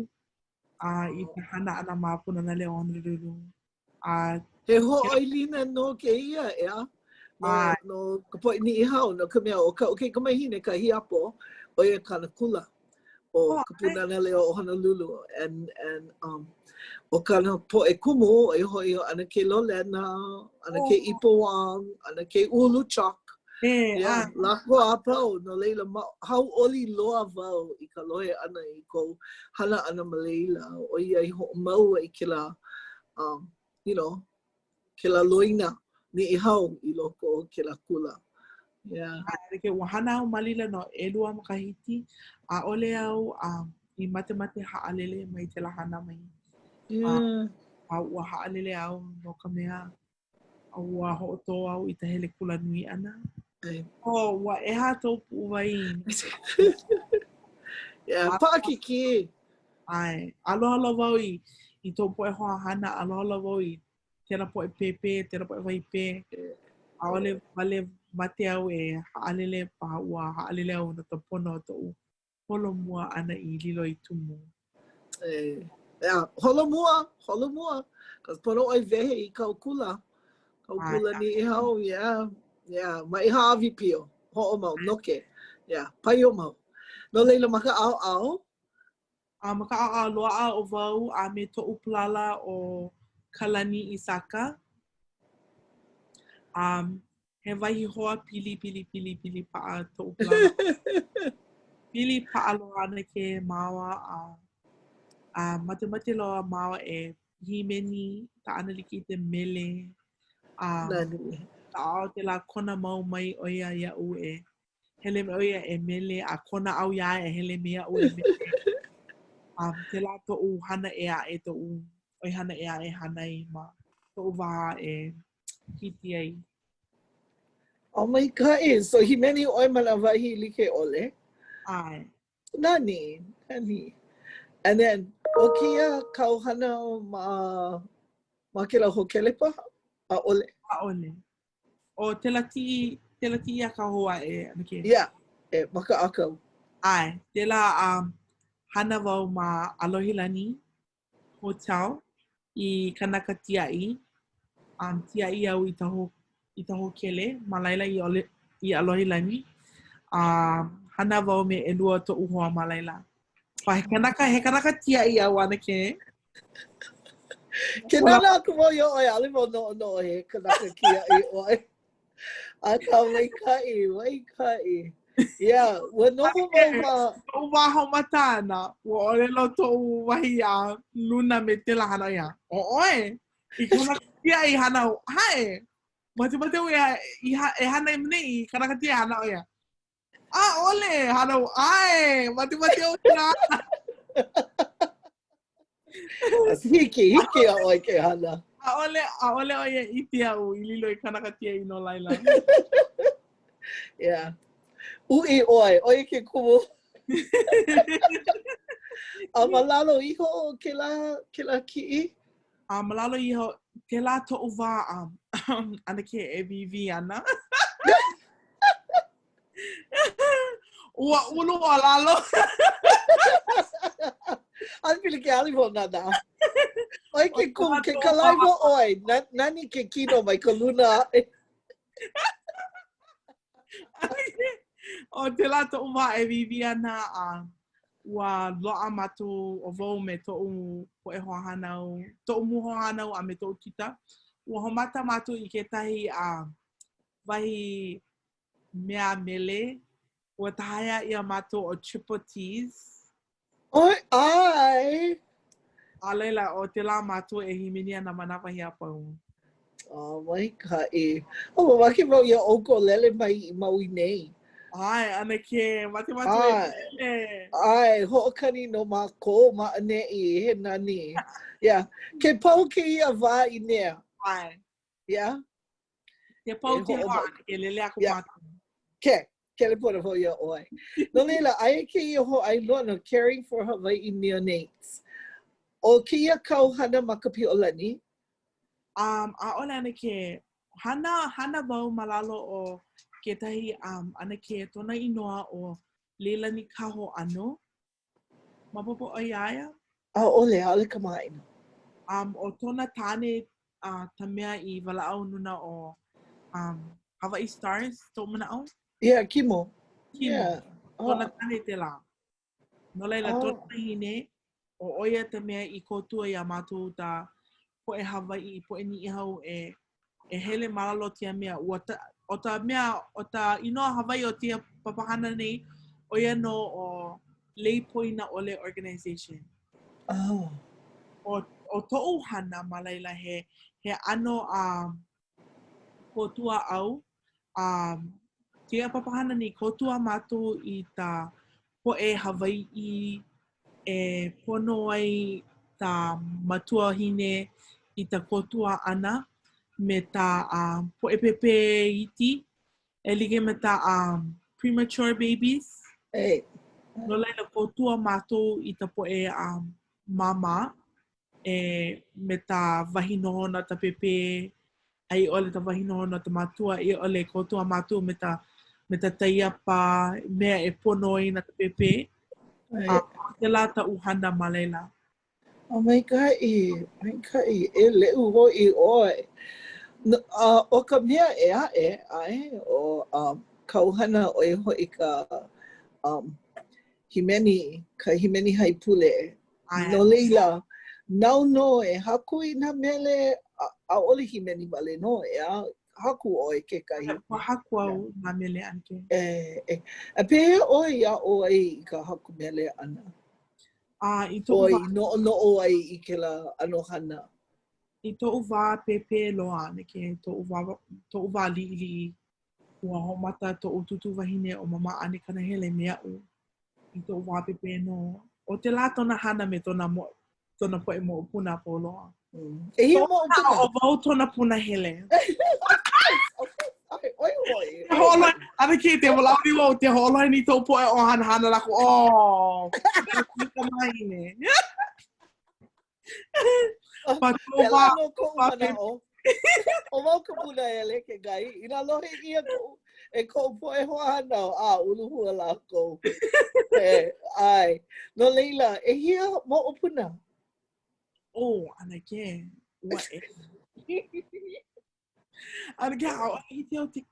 a i ka hana ʻana ma Pūnana Leo Honolulu. A he hoʻoilina nō kēia, ʻeā? No, no ka poʻe Niʻihau, no ka mea, ʻo kaʻu kaikamahine ka hiapo, ʻo ia kāna kula, ʻo oh, ka Pūnana Leo o Honolulu. And, and, um, ʻo kāna poʻe kumu, ʻo ia hoʻi ʻo ʻAnakē Lolena, ʻAnakē oh. Ipo Wong, ʻAnakē Ulu Chock. Eh, yeah, ah. lākou a pau, no laila, ma, hauʻoli loa wau i ka lohe ʻana i kou hana ʻana ma laila, ʻo ia i hoʻomau ai kēlā um, you know, kēlā loina Niʻihau i loko o kēlā kula. Yeah. ʻAe, ua hana au ma laila no ʻelua makahiki, ʻaʻole au um, i matemate haʻalele mai kēlā hana mai. Yeah. A, a ua haʻalele au no ka mea a ua hoʻotō au i ka hele kula nui ʻana. Oh, ua ʻeha tou puʻuwai. yeah, paʻakikī. ʻAe, aloha loa wau i, i tou poʻe hoa hana, aloha loa wau i kēlā poʻe pēpē, kēlā poʻe waipē. ʻAʻole wale mate au e haʻalele paha ua haʻalele au no ka pono o toʻu holomua ʻana i lilo i tumu. E, yeah, holomua, holomua. Cause pono ʻoe wehe i kau kula. Kau kula Niʻihau, yeah. Yeah, mai hāʻawi pio. Hoʻomau, noke. Yeah, paio mau. No laila, ma ka ʻaoʻao, A ma ka ʻaoʻao loaʻa ʻo wau a me toʻu palala ʻo Kalani Isaka. Um, he wahi hoa pili, pili, pili, pili paʻa toʻu palala. pili paʻa loa ʻanakē māua a, a matemate loa māua e hīmeni kaʻanalike i te mele. Um, Nani. A kēlā kona mau mai ʻo ia iaʻu e hele me ʻo ia e mele a kona au iā ia e hele me aʻu e mele. Um, kēlā toʻu hana ʻē aʻe toʻu, ʻo ʻoihana ʻē aʻe e hana ai ma koʻu wā e hīti ai. Oh maikaʻi. So hīmeni ʻoe ma nā wahi like ʻole? ʻAe. Nani, nani. And then, ʻo kēia kāu hana ma, ma kēlā hōkele paha? ʻAʻole? ʻAʻole. ʻO tela kiʻi, tela kiʻi a ka hou aʻe, ʻanake. Yeah, e, ma ka ʻākau. ʻAe, tela um, hana wau ma ʻAlohilani Hotel i kanaka kiaʻi. Um, kiaʻi au i ta, ho, i ta hōkele ma laila i, ole, i ʻAlohilani. A um, hana wau me ʻelua toʻu hoa ma laila. Pa he kanaka, he kanaka kiaʻi au ʻanake. Ke nānā aku wau iā ʻoe, ʻaʻole wau noʻonoʻo he kanaka kiaʻi ʻoe. Akā maikaʻi, maikaʻi. Yeah, ua noho wau ma... Toʻu wā hoʻomata ʻana, ua ʻōlelo toʻu wahi a luna me tela hana ia. ʻO ʻoe, i kanaka kiaʻi hana au, hae, makemake au e, e hana i nei, i kanaka kiaʻi hana ʻo ia. ʻAʻole, hana au, ʻae, makemake au i nā Hiki, hiki iā ʻoe ke hana. ʻAʻole, ʻaʻole ʻo ia ʻike iaʻu i lilo i kanaka kiaʻi no laila. Yeah. Uʻi ʻoe, ʻo ia ke kumu. A ma lalo iho o kēlā, kēlā kiʻi? A ma lalo iho, kēlā toʻu wā a ʻanake e wīwī ana. Ua ulu o lalo. ʻAʻole pilikia, ʻaʻole wau nānā. ʻOe ke kumu, ke kalaiwa ʻoe, nani ke kino mai ka luna aʻe. ʻO tēlā toʻu wā e wīwī ana a ua loaʻa mātou ʻo wau me toʻu poʻe hoahānau, toʻu mau hoahānau a me toʻu tita. Ua hoʻomata mātou i kekahi a wahi mea mele. Ua tahaea ʻia mātou ʻo Triple T's. ʻOe, ʻae. A laila, ʻo tēlā mātou e hīmeni ana ma nā wahi a pau. Oh, maikaʻi. Oh, mamake wau iā ʻoukou lele mai i Maui nei. ʻAe, ʻanake, makemake e lele. ʻAe, hoʻokani no mākou ma ʻaneʻi, he nani. Yeah. Ke pau kēia wā ʻīnea. ʻAe. Yeah. Ke pau kēia wā, ke lele aku yeah. mākou. Ke, kelepona wau iā ʻoe. No laila, aia kēia hōʻailona, Caring for Hawaii Neonates. ʻO kēia kāu hana ma ka Piʻolani? Um, ʻaʻole ʻanake, hana, hana wau ma lalo o kekahi um, ʻanake tona inoa ʻo Leilani Kahoʻano. Maopopo ʻoe iā ia? ʻAʻole, ʻaʻole kamaʻāina. Um, ʻo tona tāne uh, ta mea i walaʻau nuna o um, Hawaii Stars, toʻu manaʻo? Yeah, Kimo. Kimo. Yeah. Tona Oh. tāne tēlā. No laila, Oh. tona wahine, ʻo ʻo ia ta mea i kōkua iā mātou ta poʻe Hawaiʻi, poʻe Niʻihau e e hele ma lalo o kēia mea. Ua ta, ʻo ta mea, ʻo ta inoa Hawaiʻi o kēia papahana nei, ʻo ia nō ʻo Lei Poina ʻOle Organization. Oh. ʻO, ʻo toʻu hana ma laila he, he ʻano a kōkua au a kēia papahana nei kōkua mātou i ta poʻe Hawaiʻi e pono ai ta matuahine i ta kōkua ʻana me ta uh, poʻe pēpē iti e like me ta um, premature babies. Hey. No laila, kōkua mātou i ta poʻe um, māmā e me ta wahi nohona ta pēpē a i ʻole ta wahi nohona ta matua, i ʻole kōkua mātou me ta me ta taiapa mea e pono ai na ka pēpē. A kēlā taʻu hana ma laila. Oh, maikaʻi, maikaʻi. ʻEleu hoʻi ʻoe. No, a ʻo ka mea ʻē aʻe, ʻae, ʻo um, kāu hana ʻo ia hoʻi ka um, hīmeni, ka hīmeni haipule. No laila, nāu nō e haku i nā mele, ʻaʻole hīmeni wale nō, ʻeā, haku ʻoe kekahi. Ua haku au nā mele ʻanake. E, e. A pehea ʻoe i aʻo ai i ka haku mele ʻana? A i toʻu wā... ʻOe i noʻonoʻo ai i kēlā ʻano hana? I toʻu wā pēpē loa ʻanake, toʻu wā, toʻu wā liʻiliʻi, ua hoʻomata toʻu tūtū wahine ʻo Mama Ane Kanahele me aʻu i toʻu wā pēpē nō. ʻO tēlā tona hana me tona mo... tona poʻe moʻopuna a pau loa. Mm. ʻEhia moʻopuna? ʻO wau tona punahele. ʻOi hoi. Te hoʻolohe, ʻanakē, te walaʻau wau, te hoʻolohe nei tou poʻe ʻohana hana lākou, oh, kamahine. Pa tou Pēlā wā, nō koʻu pa manaʻo. ʻO wau ka punahele kekahi. Inā lohe ʻia koʻu, e koʻu poʻe hoahānau, a uluhua lākou. E, ʻae. No laila, ʻehia moʻopuna? Oh, ʻanakē, ua e. ʻAnakē, ʻaʻole hiki au te...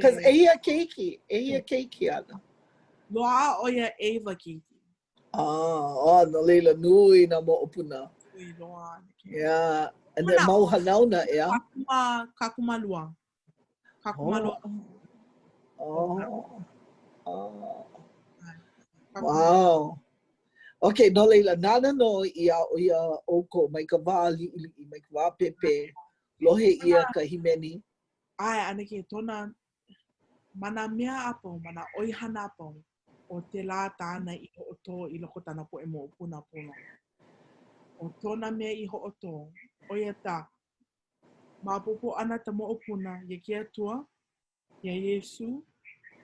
Cause ʻehia keiki, ʻehia keiki āna. Loaʻa ʻo ia ʻeiwa keiki. Ah, oh, no laila nui nā moʻopuna. Nui loa. Yeah. And then mau hanauna, ʻeā? Kakuma, kakumalua. Kakumalua. Oh. Oh. Oh. Wow. Okay, no laila, nāna nō i aʻo iā ʻoukou mai ka wā liʻiliʻi, mai ka wā pēpē, lohe ʻia ka hīmeni. ʻAe, ʻanakē, tona, ma nā mea a pau, ma nā ʻoihana a pau, ʻo tēlā tāna i hoʻotō i loko tana poʻe moʻopuna pono. ʻO tona mea i hoʻotō, ʻo ia ta maopopo ʻana ta moʻopuna iā ke Akua, iā Iesū,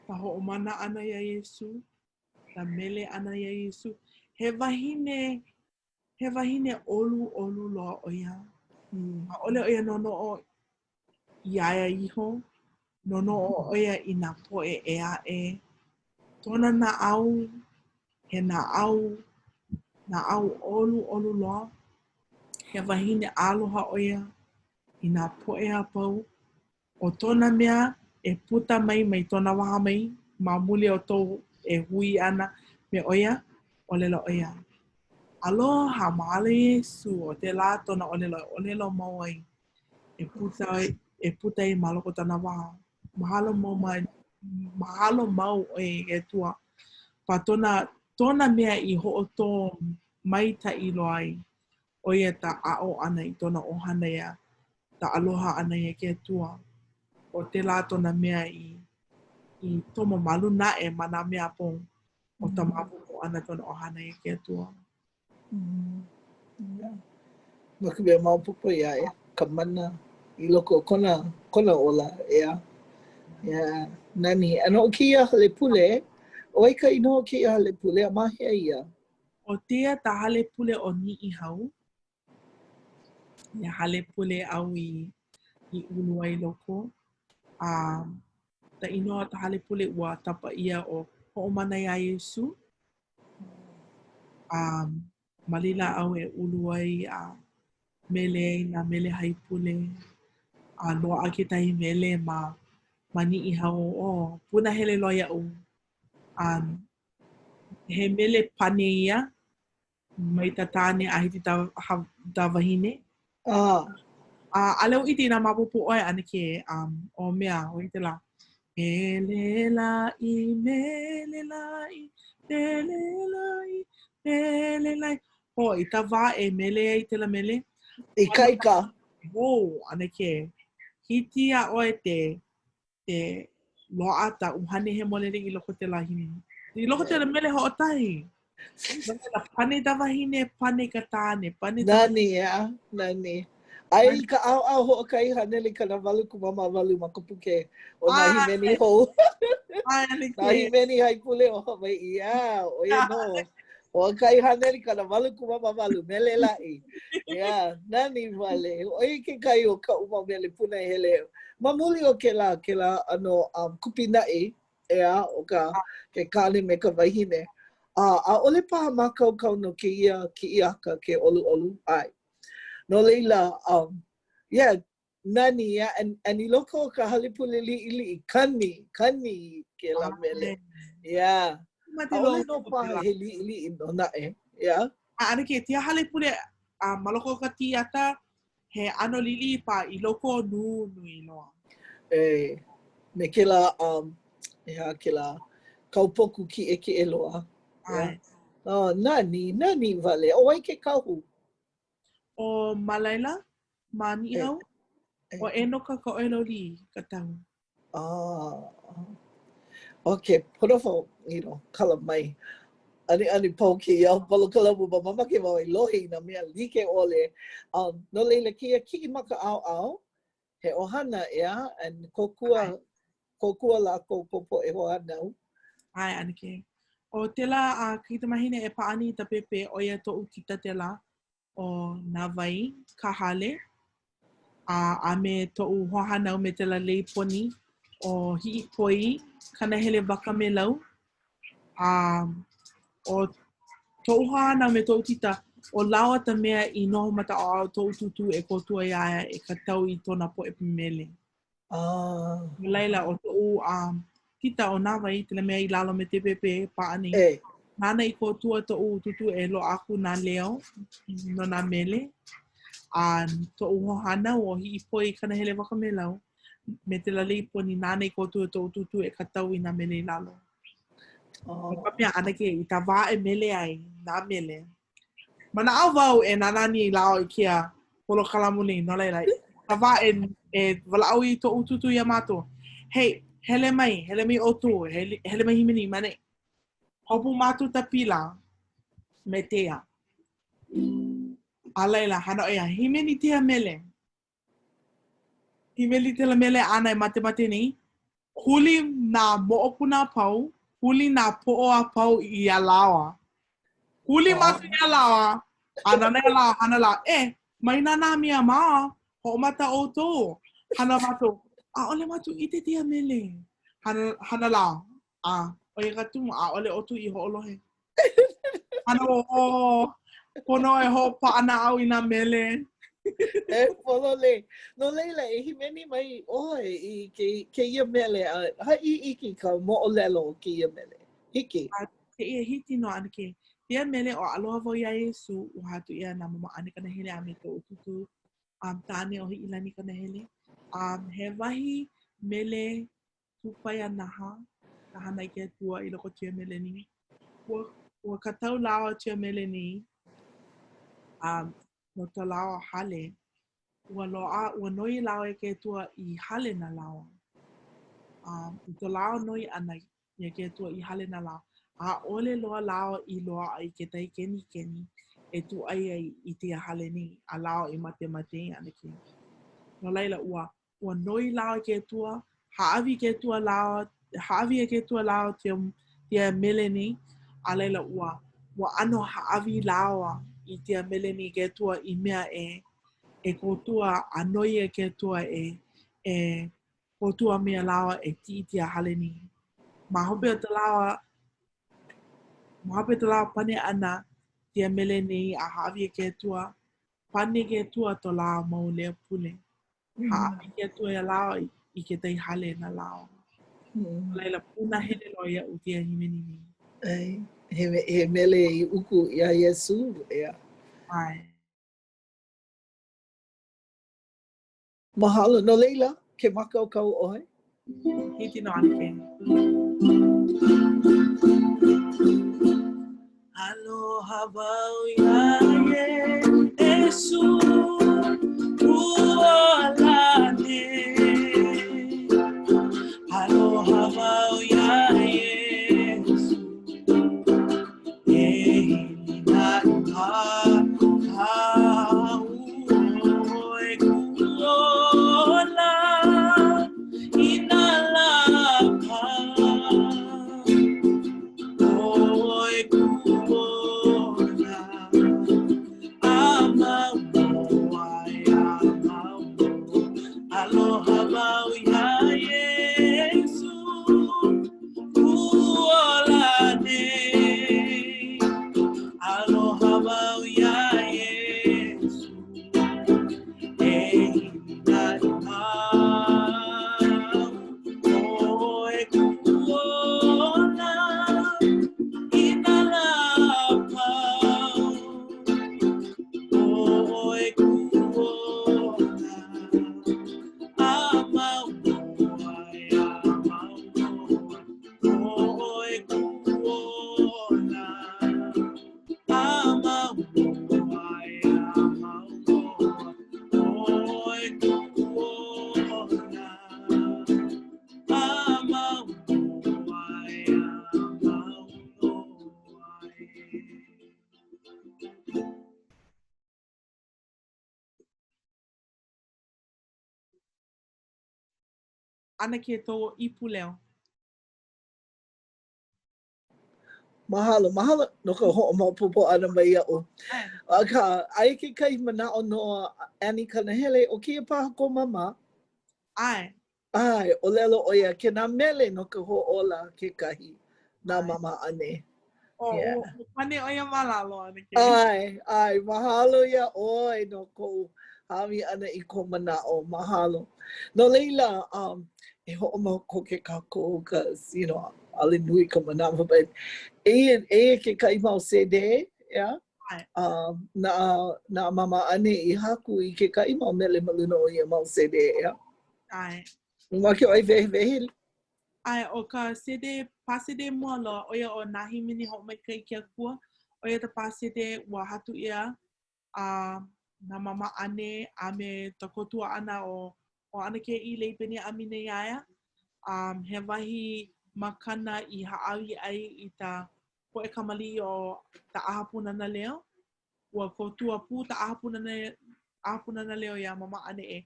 ka hoʻomana ʻana iā Iesū, ka mele ʻana iā Iesū. He wahine, he wahine ʻoluʻolu loa ʻo ia. Mm. ʻAʻole ʻo ia noʻonoʻo iā ia iho, noʻonoʻo ʻo ia i nā poʻe ʻē aʻe. Kona naʻau, he naʻau, naʻau ʻoluʻolu loa. He wahine aloha ʻo ia i nā poʻe a pau. ʻO tona mea e puta mai mai tona waha mai ma muli o tou e hui ʻana me ʻo ia, ʻōlelo ʻo ia, Aloha, mahalo Iesū, ʻo tēlā tona ʻōlelo e ʻōlelo mau ai, e puta ai, e puta ai ma loko tona waha. Mahalo mau mai, mahalo mau ʻoe e ke Akua, pa tona, tona mea i hoʻotō maikaʻi loa ai. ʻo ia ta aʻo ʻana i tona ʻohana ia, ta aloha ʻana iā ke Akua. ʻO tēlā tona mea i, i tomo ma luna aʻe ma nā mea a pau, ʻo ta maopopo ʻana tona ʻohana iā ke Akua. Mm. Yeah. No ka mea maopopo iā ia, ka mana i loko o kona, kona ola, ʻeā. Yeah, nani. A no kēia hale pule, ʻo wai ka inoa o kēia hale pule a ma hea ia? ʻO tēia ta hale pule o Niʻihau, ia hale pule au i i ulu ai loko. A ta inoa ta hale pule ua tapa ʻia ʻo Hoʻomana iā Iesū. A ma laila au e ulu ai a mele ai nā mele haipule. A loaʻa kekahi mele ma ma Niʻihau, oh, punahele loa iaʻu. A he mele pane ia mai ta tāne a hiki ta, ha, ta wahine. Ah. A ʻaʻole au ʻike inā maopopo ʻoe ʻanakē um, o mea, ʻo i tēlā. Mele laʻi, mele laʻi, mele laʻi, mele laʻi. Ho, i ta wā e mele ai tēlā mele. Ikaika. Ho, ʻanakē. Hiki iā ʻoe te te loaʻa ta ʻUhane Hemolele i loko tēlā hīmeni. I loko tēlā mele hoʻotahi. No laila, pane ta wahine, pane ka tāne, pane ta... Nani, ʻeā, nani. Aia i ka ʻaoʻao hoʻokahi haneli 88 ma ka puke o nā hīmeni hou. Nā hīmeni haipule o Hawaiʻi, ʻeā, ʻo ia nō. Hoʻokahi haneli 88, mele laʻi. Yeah, nani wale. ʻO ia kekahi o kaʻu mau mele punahele. Ma muli o kēlā, kēlā ʻano um, kupinaʻi, ʻeā, o ka, ke kāne me ka wahine. A ʻaʻole paha mākaukau no kēia kiʻiaka ke ʻoluʻolu, ʻae. No laila, um, yeah, Nani, yeah, and, and i loko o ka hale pule liʻiliʻi, kani, kani kēlā mele. Yeah. ʻAʻole nō paha he liʻiliʻi nō naʻe, yeah. A ʻanakē, tēia hale pule a ma loko o ka tīata, he ʻano liʻiliʻi paha i loko nunui loa. E, me kēlā, um, he aha kēlā, kaupoku kiʻekiʻe loa. Yeah. Oh, nani, nani wale. ʻO wai ke kahu? ʻO ma laila, ma Niʻihau, ʻo Enoka Kaoeloli ka tahu. Ah, okay, pono wau, you know, kala mai. ʻAneʻane pau kēia polokalamu ma mamake wau e lohe i nā mea like ʻole. Um, no laila, kēia kiʻi ma ka ʻaoʻao, he ʻohana, ʻeā, and kōkua, kōkua lākou kou poʻe hoahānau. ʻAe, ʻanake. ʻO tēlā a kaikamahine e pāʻani i ta pēpē, ʻo ia toʻu tita tēlā, ʻo Nāwai Kahale, a, a me toʻu hoahānau me tēlā lei poni ʻo Hiʻipoi Kanahele Wakamelau. A ʻo toʻu hoahānau me toʻu tita, ʻo lāua ta mea i noho ma ta ʻaoʻao toʻu tūtū e kōkua iā ia e katau i tona poʻe mele. Ah. No laila, ʻo toʻu um, tita ʻo Nāwai, tēlā mea i lalo me te pēpē pāʻani. E. Nāna i kōkua toʻu tūtū e loaʻa aku nā leo no nā mele. A toʻu hoahānau ʻo Hiʻipoi Kanahele Wakamelau me tēlā lei poni nāna i kōkua toʻu tūtū e katau i nā mele i lalo. Oh. No ka mea, ʻanake, i ta wā e mele ai nā mele, Manaʻo wau e nānā nei lāua i kēia polokalamu nei, no laila, ka wā e, e walaʻau ai toʻu tūtū iā mākou, hey, hele mai, hele mai ʻoukou, hele, hele mai hīmeni ma ʻaneʻi. Hopu mākou ta pila me tēia. A laila, hana ʻo ia, hīmeni tēia mele. Hīmeni tēlā mele āna e matemate nei, huli nā moʻopuna a pau, huli nā poʻo a pau iā lāua. Huli mākou iā lāua, a nānā iā lāua, hana lāua, e, mai nānā mai iā māua, hoʻomaka ʻoukou. Hana mākou, ʻaʻole mākou ʻike tēia mele. Hana, hana lāua, a, ʻo ia ka tumu, ʻaʻole ʻoukou i hoʻolohe. Hana o, pono e hoʻopaʻanaʻau i nā mele. E pololei. No laila, e hīmeni mai ʻoe i kēia mele a haʻi iki ka moʻolelo o kēia mele. Hiki. A kēia hiki nō ʻanake. Kēia mele ʻo Aloha Wau Iā Iesū, ua hātū ʻia na Mama Ane Kanahele a me toʻu tūtū um, tāne ʻo Hiʻilani Kanahele. Um, he wahi mele kupaianaha ka hana i ke Akua i loko o tēia mele nei. Ua, ua katau lāua tēia mele nei um, no to lāua hale. Ua loaʻa, ua noi lāua i ke Akua i hale na lāua. Um, i to lāua noi ʻana iā ke Akua i hale na lāua, ʻaʻole loa lāua i loaʻa i kekahi kenikeni e kūʻai ai i tēia hale nei, a lāua i matemate ai ʻanake. No laila, ua ua noi lāua i ke Akua, hāʻawi ke Akua lāua, hāʻawi e ke Akua lāua tēia, tēia mele nei, a laila ua, ua ʻano hāʻawi lāua i tēia mele nei i ke Akua i mea e, e kōkua a noi e ke Akua e, e kōkua mai iā lāua e kiʻi i tēia hale nei. Ma hope o to lāua, ma hope o to lāua pane ʻana tēia mele nei a hāʻawi e ke Akua, pane ke Akua to lāua mau leo pule. Hāʻawi ke Akua iā lāua i, i kekahi hale na lāua. No laila, punahele loa iaʻu kēia hīmeni nei. ʻAe, he, he mele i uku iā Iesū, ʻeā. ʻAe. Mahalo. No laila, ke mākaukau ʻoe? Hiki nō ʻanake. Aloha wau iā Iesū Kuola nei. Aloha wau iā Iesū E hilinaʻi makaʻu ʻOe Kuola i nā lā a pau. ʻOe Kuola. ʻAnakē tou ipu leo. Mahalo, mahalo no ka hoʻomaopopo ʻana mai iaʻu. Akā, aia kekahi manaʻo no Annie Kanahele, ʻo kēia paha kō māmā? ʻAe. ʻAe, ʻōlelo ʻo ia, kēnā mele no ka hoʻōla kekahi na Māmā Ane. Oh, yeah. ua pane ʻo ia ma lalo, ʻAnakē. ʻAe, ʻae, mahalo iā ʻoe no kou hāʻawi ʻana i kou manaʻo, mahalo. No laila, um, e hoʻomau koke kākou, cause, you know, ʻaʻole nui ka manawa, but eia, eia kekahi mau CD, yeah? Um, na, na Māmā Ane i haku i kekahi mau mele ma luna o ia mau CD, ʻeā? ʻAe. Mamake ʻoe wehewehe? ʻAe, ʻo ka CD, pā CD mua loa, ʻo ia ʻo Nā Hīmeni Hoʻomaikaʻi i ke Akua, ʻo ia ka pā CD ua haku ʻia a na Māmā Ane a me ka kōkua ʻana o ʻo ʻAnakē ʻĪlei Peniamina iā ia. Um, he wahi makana i hāʻawi ai i ka poʻe kamaliʻi o ka ʻAha Pūnana Leo. Ua kōkua pū ka ʻAha Pūnana, ʻAha Pūnana Leo iā Māmā Ane e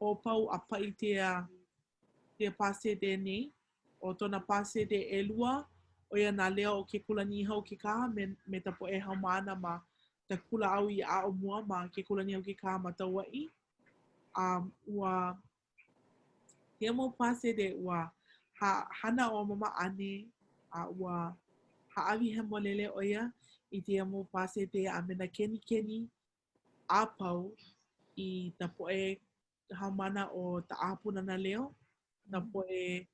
hoʻopau a paʻi tēia, tēia pā CD nei. ʻO tona pā CD ʻelua, ʻo ia nā leo o ke kula Niʻihau Kekaha me, me ka poʻe haumāna ma ka kula āu i aʻo mua ma ke kula Niʻihau Kekaha ma Kauaʻi. A ua kēia mau pā CD ua ha, hana ʻo Māmā Ane a ua hāʻawi hemolele ʻo ia i kēia mau pā CD a me nā kenikeni a pau i ka poʻe haumāna o ka ʻAha Pūnana Leo, ka poʻe,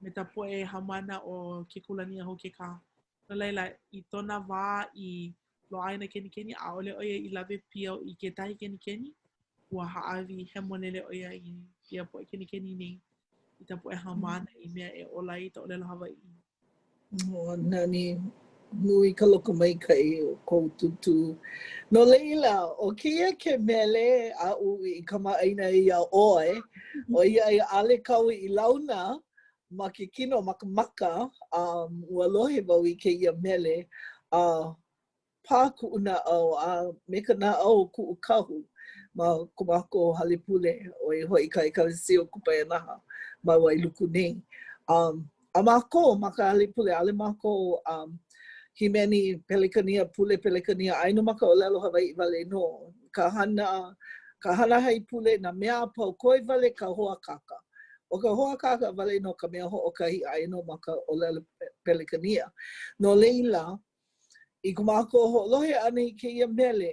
me ka poʻe haumāna o ke kula Niʻihau Kekaha. No laila, i tona wā i loaʻa ai nā kenikeni, ʻaʻole ʻo ia i lawe pio i kekahi kenikeni, ua hāʻawi hemolele ʻo ia i ia poʻe kenikeni nei, i ka poʻe haumāna i mea e ola ai ka ʻōlelo Hawaiʻi. Oh, nani, nui ka lokomaikaʻi o kou tūtū. No laila, ʻo kēia ke mele aʻu i kamaʻāina ai iā ʻoe, ʻoiai ʻaʻole kāua i launa ma ke kino ma ka maka, um, ua lohe wau i kēia mele, a pā kuʻu naʻau a me ka naʻau o kuʻu kahu ma ko mākou hale pule, ʻo ia hoʻi ka ʻEkalesia o Kupaianaha ma Wailuku nei. Um, a mākou ma ka hale pule, ʻaʻole mākou um, hīmeni Pelekania, pule Pelekania, aia nō ma ka ʻōlelo Hawaiʻi wale nō. Ka hana, ka hana haipule, nā mea a pau, koe wale ka hoakaka. ʻO ka hoakaka wale nō ka mea hoʻokahi aia nō ma ka ʻōlelo Pelekania. No laila, I ko mākou hoʻolohe ʻana i kēia mele,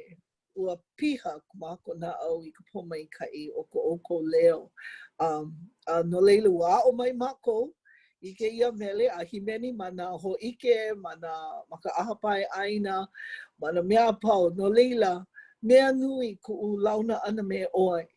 ua piha ko mākou naʻau i ka pōmaikaʻi o ko ʻoukou leo. Um, a no laila, ua aʻo mai mākou i kēia mele a hīmeni ma nā hōʻike, ma nā, ma ka ʻaha pae ʻāina, ma nā mea a pau. No laila, mea nui kuʻu launa ʻana me ʻoe.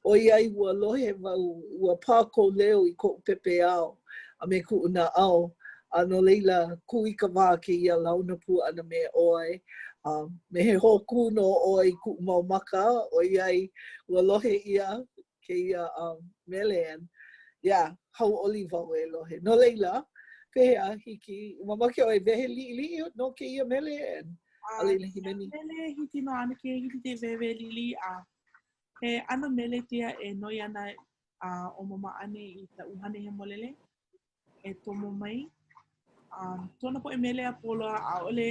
ʻOiai ua lohe wau, ua pā kou leo i koʻu pepeiao a me kuʻu naʻau, a no laila, kūikawā kēia launa pū ʻana me ʻoe. A me he hōkū nō ʻoe i kuʻu mau maka, ʻoiai ua lohe ʻia kēia um, mele and yeah, hauʻoli wau e lohe. No laila, pehea, hiki, mamake ʻoe wehe liʻiliʻi no kēia mele and a laila hīmeni. Mele hiki nō ʻAnakē, hiki ke wehewehe liʻiliʻi a He ʻano mele kēia e noi ana a ʻo Māmā Ane i ka ʻUhane Hemolele e tomo mai. Um, tona poʻe mele a pau loa, ʻaʻole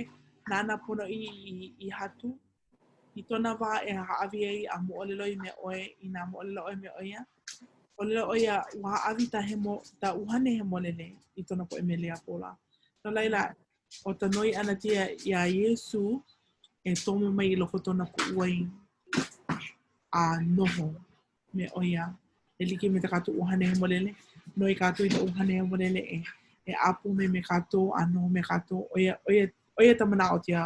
nāna ponoʻī i, i haku. I tona wā e hāʻawi ai a moʻolelo ai me ʻoe, inā moʻolelo ʻoe me ʻo ia, ʻōlelo ʻo ia, ua hāʻawi ta hemo, ta ʻUhane Hemolele i tona poʻe mele a pau loa. No laila, ʻo ta noi ʻana kēia iā Iesū e tomo mai i loko tona puʻuwai a noho me ʻo ia. E like me ta kātou ʻUhane Hemolele, noi kātou i ka ʻUhane Hemolele e e ʻāpō mai me kātou a noho me kātou. ʻO ia, ʻo ia, ʻo ia ta manaʻo o kēia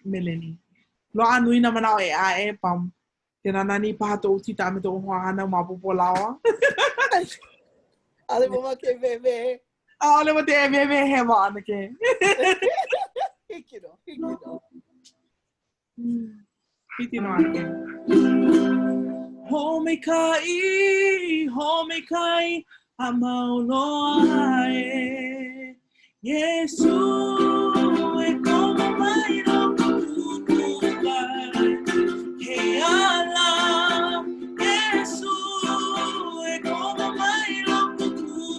mele nei. Loaʻa nui nā manaʻo ʻē aʻe, pam, Ke nānā nei paha toʻu tita a me toʻu hoahānau maopopo lāua. ʻAʻole mamake e wehewehe. ʻAʻole mamake e wehewehe hewa ʻAnakē. Hiki nō, hiki nō. Hiki nō ʻAnakē. Hoʻomaikaʻi, hoʻomaikaʻi, a mau loa e Iesū e komo mai loko puʻuwai Ke ala Iesū e komo mai loko puʻuwai.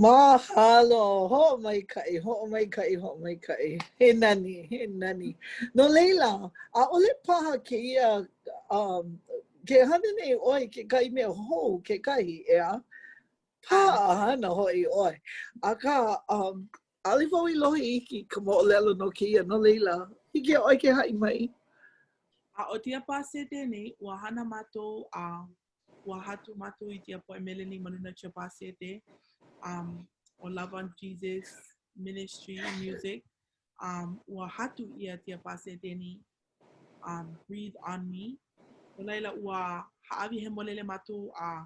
Mahalo, hoʻomaikaʻi, hoʻomaikaʻi, hoʻomaikaʻi. He nani, he nani. No laila, ʻaʻole paha kēia, um, ke hana nei ʻoe i kekahi mea hou kekahi, ʻeā? Paʻahana hoʻi ʻoe. Akā, um, ʻaʻole wau i lohe iki i ka moʻolelo no kēia, no laila, hiki iā ʻoe ke haʻi mai? A ʻo tia pāsete nei, ua hana mātou a ua hatu mātou i tia poʻe mele nei ma luna tia pāsete, um, ʻo Love on Jesus Ministry Music. Um, ua hatu ʻia tia pāsete nei, um, Breathe on Me. No laila, ua hāʻawi hemolele mātou a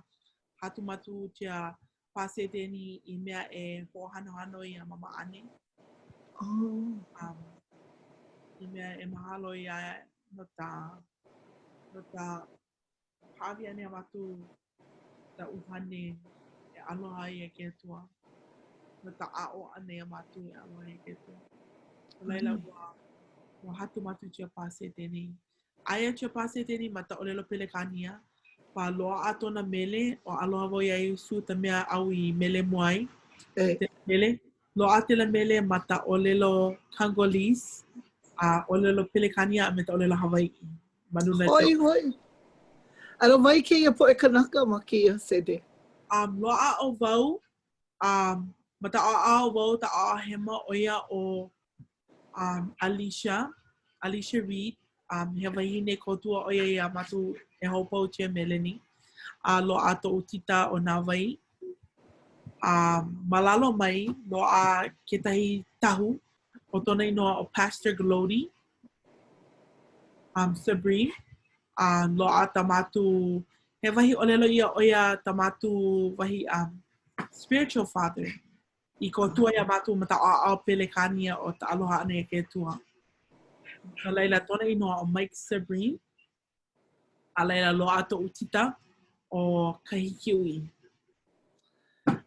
hatu mātou tia pāsete nei i mea e hoʻohanohano iā Mama Ane. Oh. Um, i mea e mahalo iā no ta, no ta hāʻawi ʻana iā mātou ta ʻuhane e aloha ai e ke Akua. No ta aʻo ʻana iā mātou e aloha ai e ke Akua. No laila, mm. ua, ua hatu mātou tia pāsete nei. Aia tia pāsete nei ma ta ʻōlelo Pelekānia, pa loaʻa tona mele, ʻo Aloha Wau Iā Iesū ta mea āu i mele mua ai. E. Te mele. Loaʻa tela mele ma ta ʻōlelo Congolese, a ʻōlelo Pelekānia a me ta ʻōlelo Hawaiʻi. Ma luna Hoi, hoi. A no wai kēia poʻe kanaka ma kēia sede? Um, loaʻa ʻo wau, um, ma ta ʻaoʻao wau, ta ʻaoʻao hema, ʻo ia ʻo um, Alicia, Alicia Reed, um, he wahine kōkua ʻo ia iā mātou e hoʻopau tia mele nei. A loaʻa toʻu tita ʻo Nāwai. A ma lalo mai, loaʻa kekahi tahu ʻo tona inoa ʻo Pastor Glody um, Sabri. A loaʻa tā mātou, he wahi ʻōlelo ia ʻo ia tā mātou wahi um, spiritual father. I kōkua iā mātou ma ta ʻaoʻao Pelekānia o ta aloha ʻana i ke Akua. No laila, tona inoa ʻo Mike Sabri. A laila, loaʻa toʻu tita ʻo Kahikiui.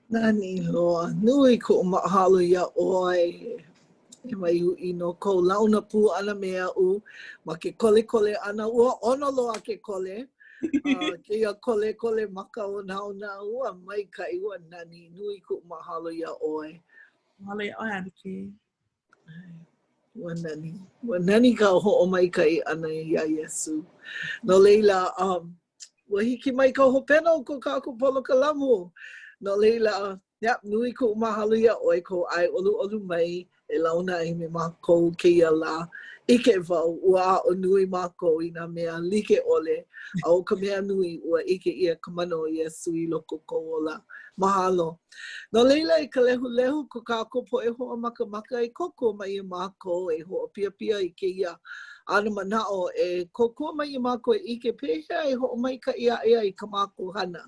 Nani loa. Nui kuʻu mahalo iā ʻoe e Waiuʻi no kou launa pū ʻana me aʻu ma ke kolekole ʻana. Ua ʻono loa ke kole. Uh, kēia kolekole maka onaona, ua maikaʻi, ua nani. Nui kuʻu mahalo iā ʻoe. Mahalo iā ʻoe, Anake. Ua nani. Ua nani ka hoʻomaikaʻi ʻana iā Iesū. No laila, um, ua hiki mai ka hopena o ko kākou polokalamu. No laila, yep, nui kuʻu mahalo iā ʻoe kou ʻae ʻoluʻolu mai e launa ai me mākou kēia lā. ʻIke wau, ua aʻo nui mākou i nā mea like ʻole, a ʻo ka mea nui, ua ʻike ʻia ka mana o Iesū i loko o kou ola. Mahalo. No laila, e ka lehulehu, ko kākou poʻe hoʻomakamaka e kōkua mai iā mākou e hoʻopiapia i kēia ʻano manaʻo, e kōkua mai iā mākou e ʻike pehea e hoʻomaikaʻi aʻe ai ka mākou hana.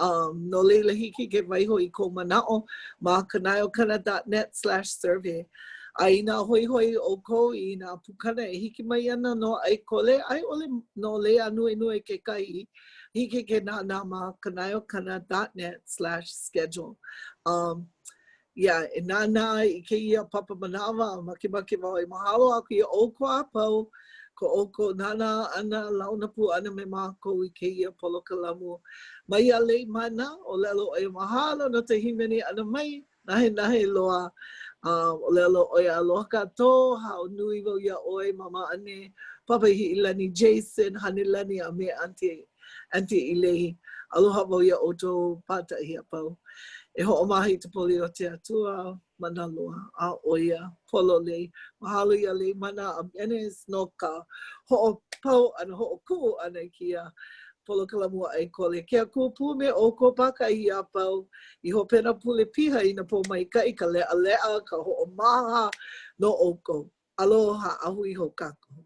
Um, no laila, hiki ke waiho i kou manaʻo ma kanaeokana dot net slash survey. A inā hoihoi ʻoukou i nā pukana e hiki mai ana no ʻAikole, a i ʻole no Lei Ānuenue kekahi, Hiki ke nānā ma kanaeokana dot net slash schedule. Um, yeah, e nānā i kēia papa manawa, makemake wau e mahalo aku iā ʻoukou a pau, ko ʻoukou nānā ʻana, launa pū ʻana me mākou i kēia polokalamu. Mai iā Leimana, ʻōlelo ʻo ia mahalo no ka hīmeni ʻana mai, Nahenahe loa, a ʻōlelo ʻo ia aloha kākou, hao nui wau iā ʻoe, Mama Ane, Papa Hiʻilani, Jason, Hanelani, a me Auntie, Auntie Ilei. Aloha wau iā ʻoukou pākahi a pau. E hoʻomaha i ka poli o ke Akua, mana loa, a ʻo ia, pololei. Mahalo iā Leimana a Menes no ka hoʻopau ʻana, hoʻokuʻu ʻana i kēia polokalamu a ʻAikole. Ke Akua pū me ʻoukou pākahi a pau. I hopena pule piha i nā pōmaikaʻi, ka leʻaleʻa, ka hoʻomaha no ʻoukou. Aloha a hui hou kākou.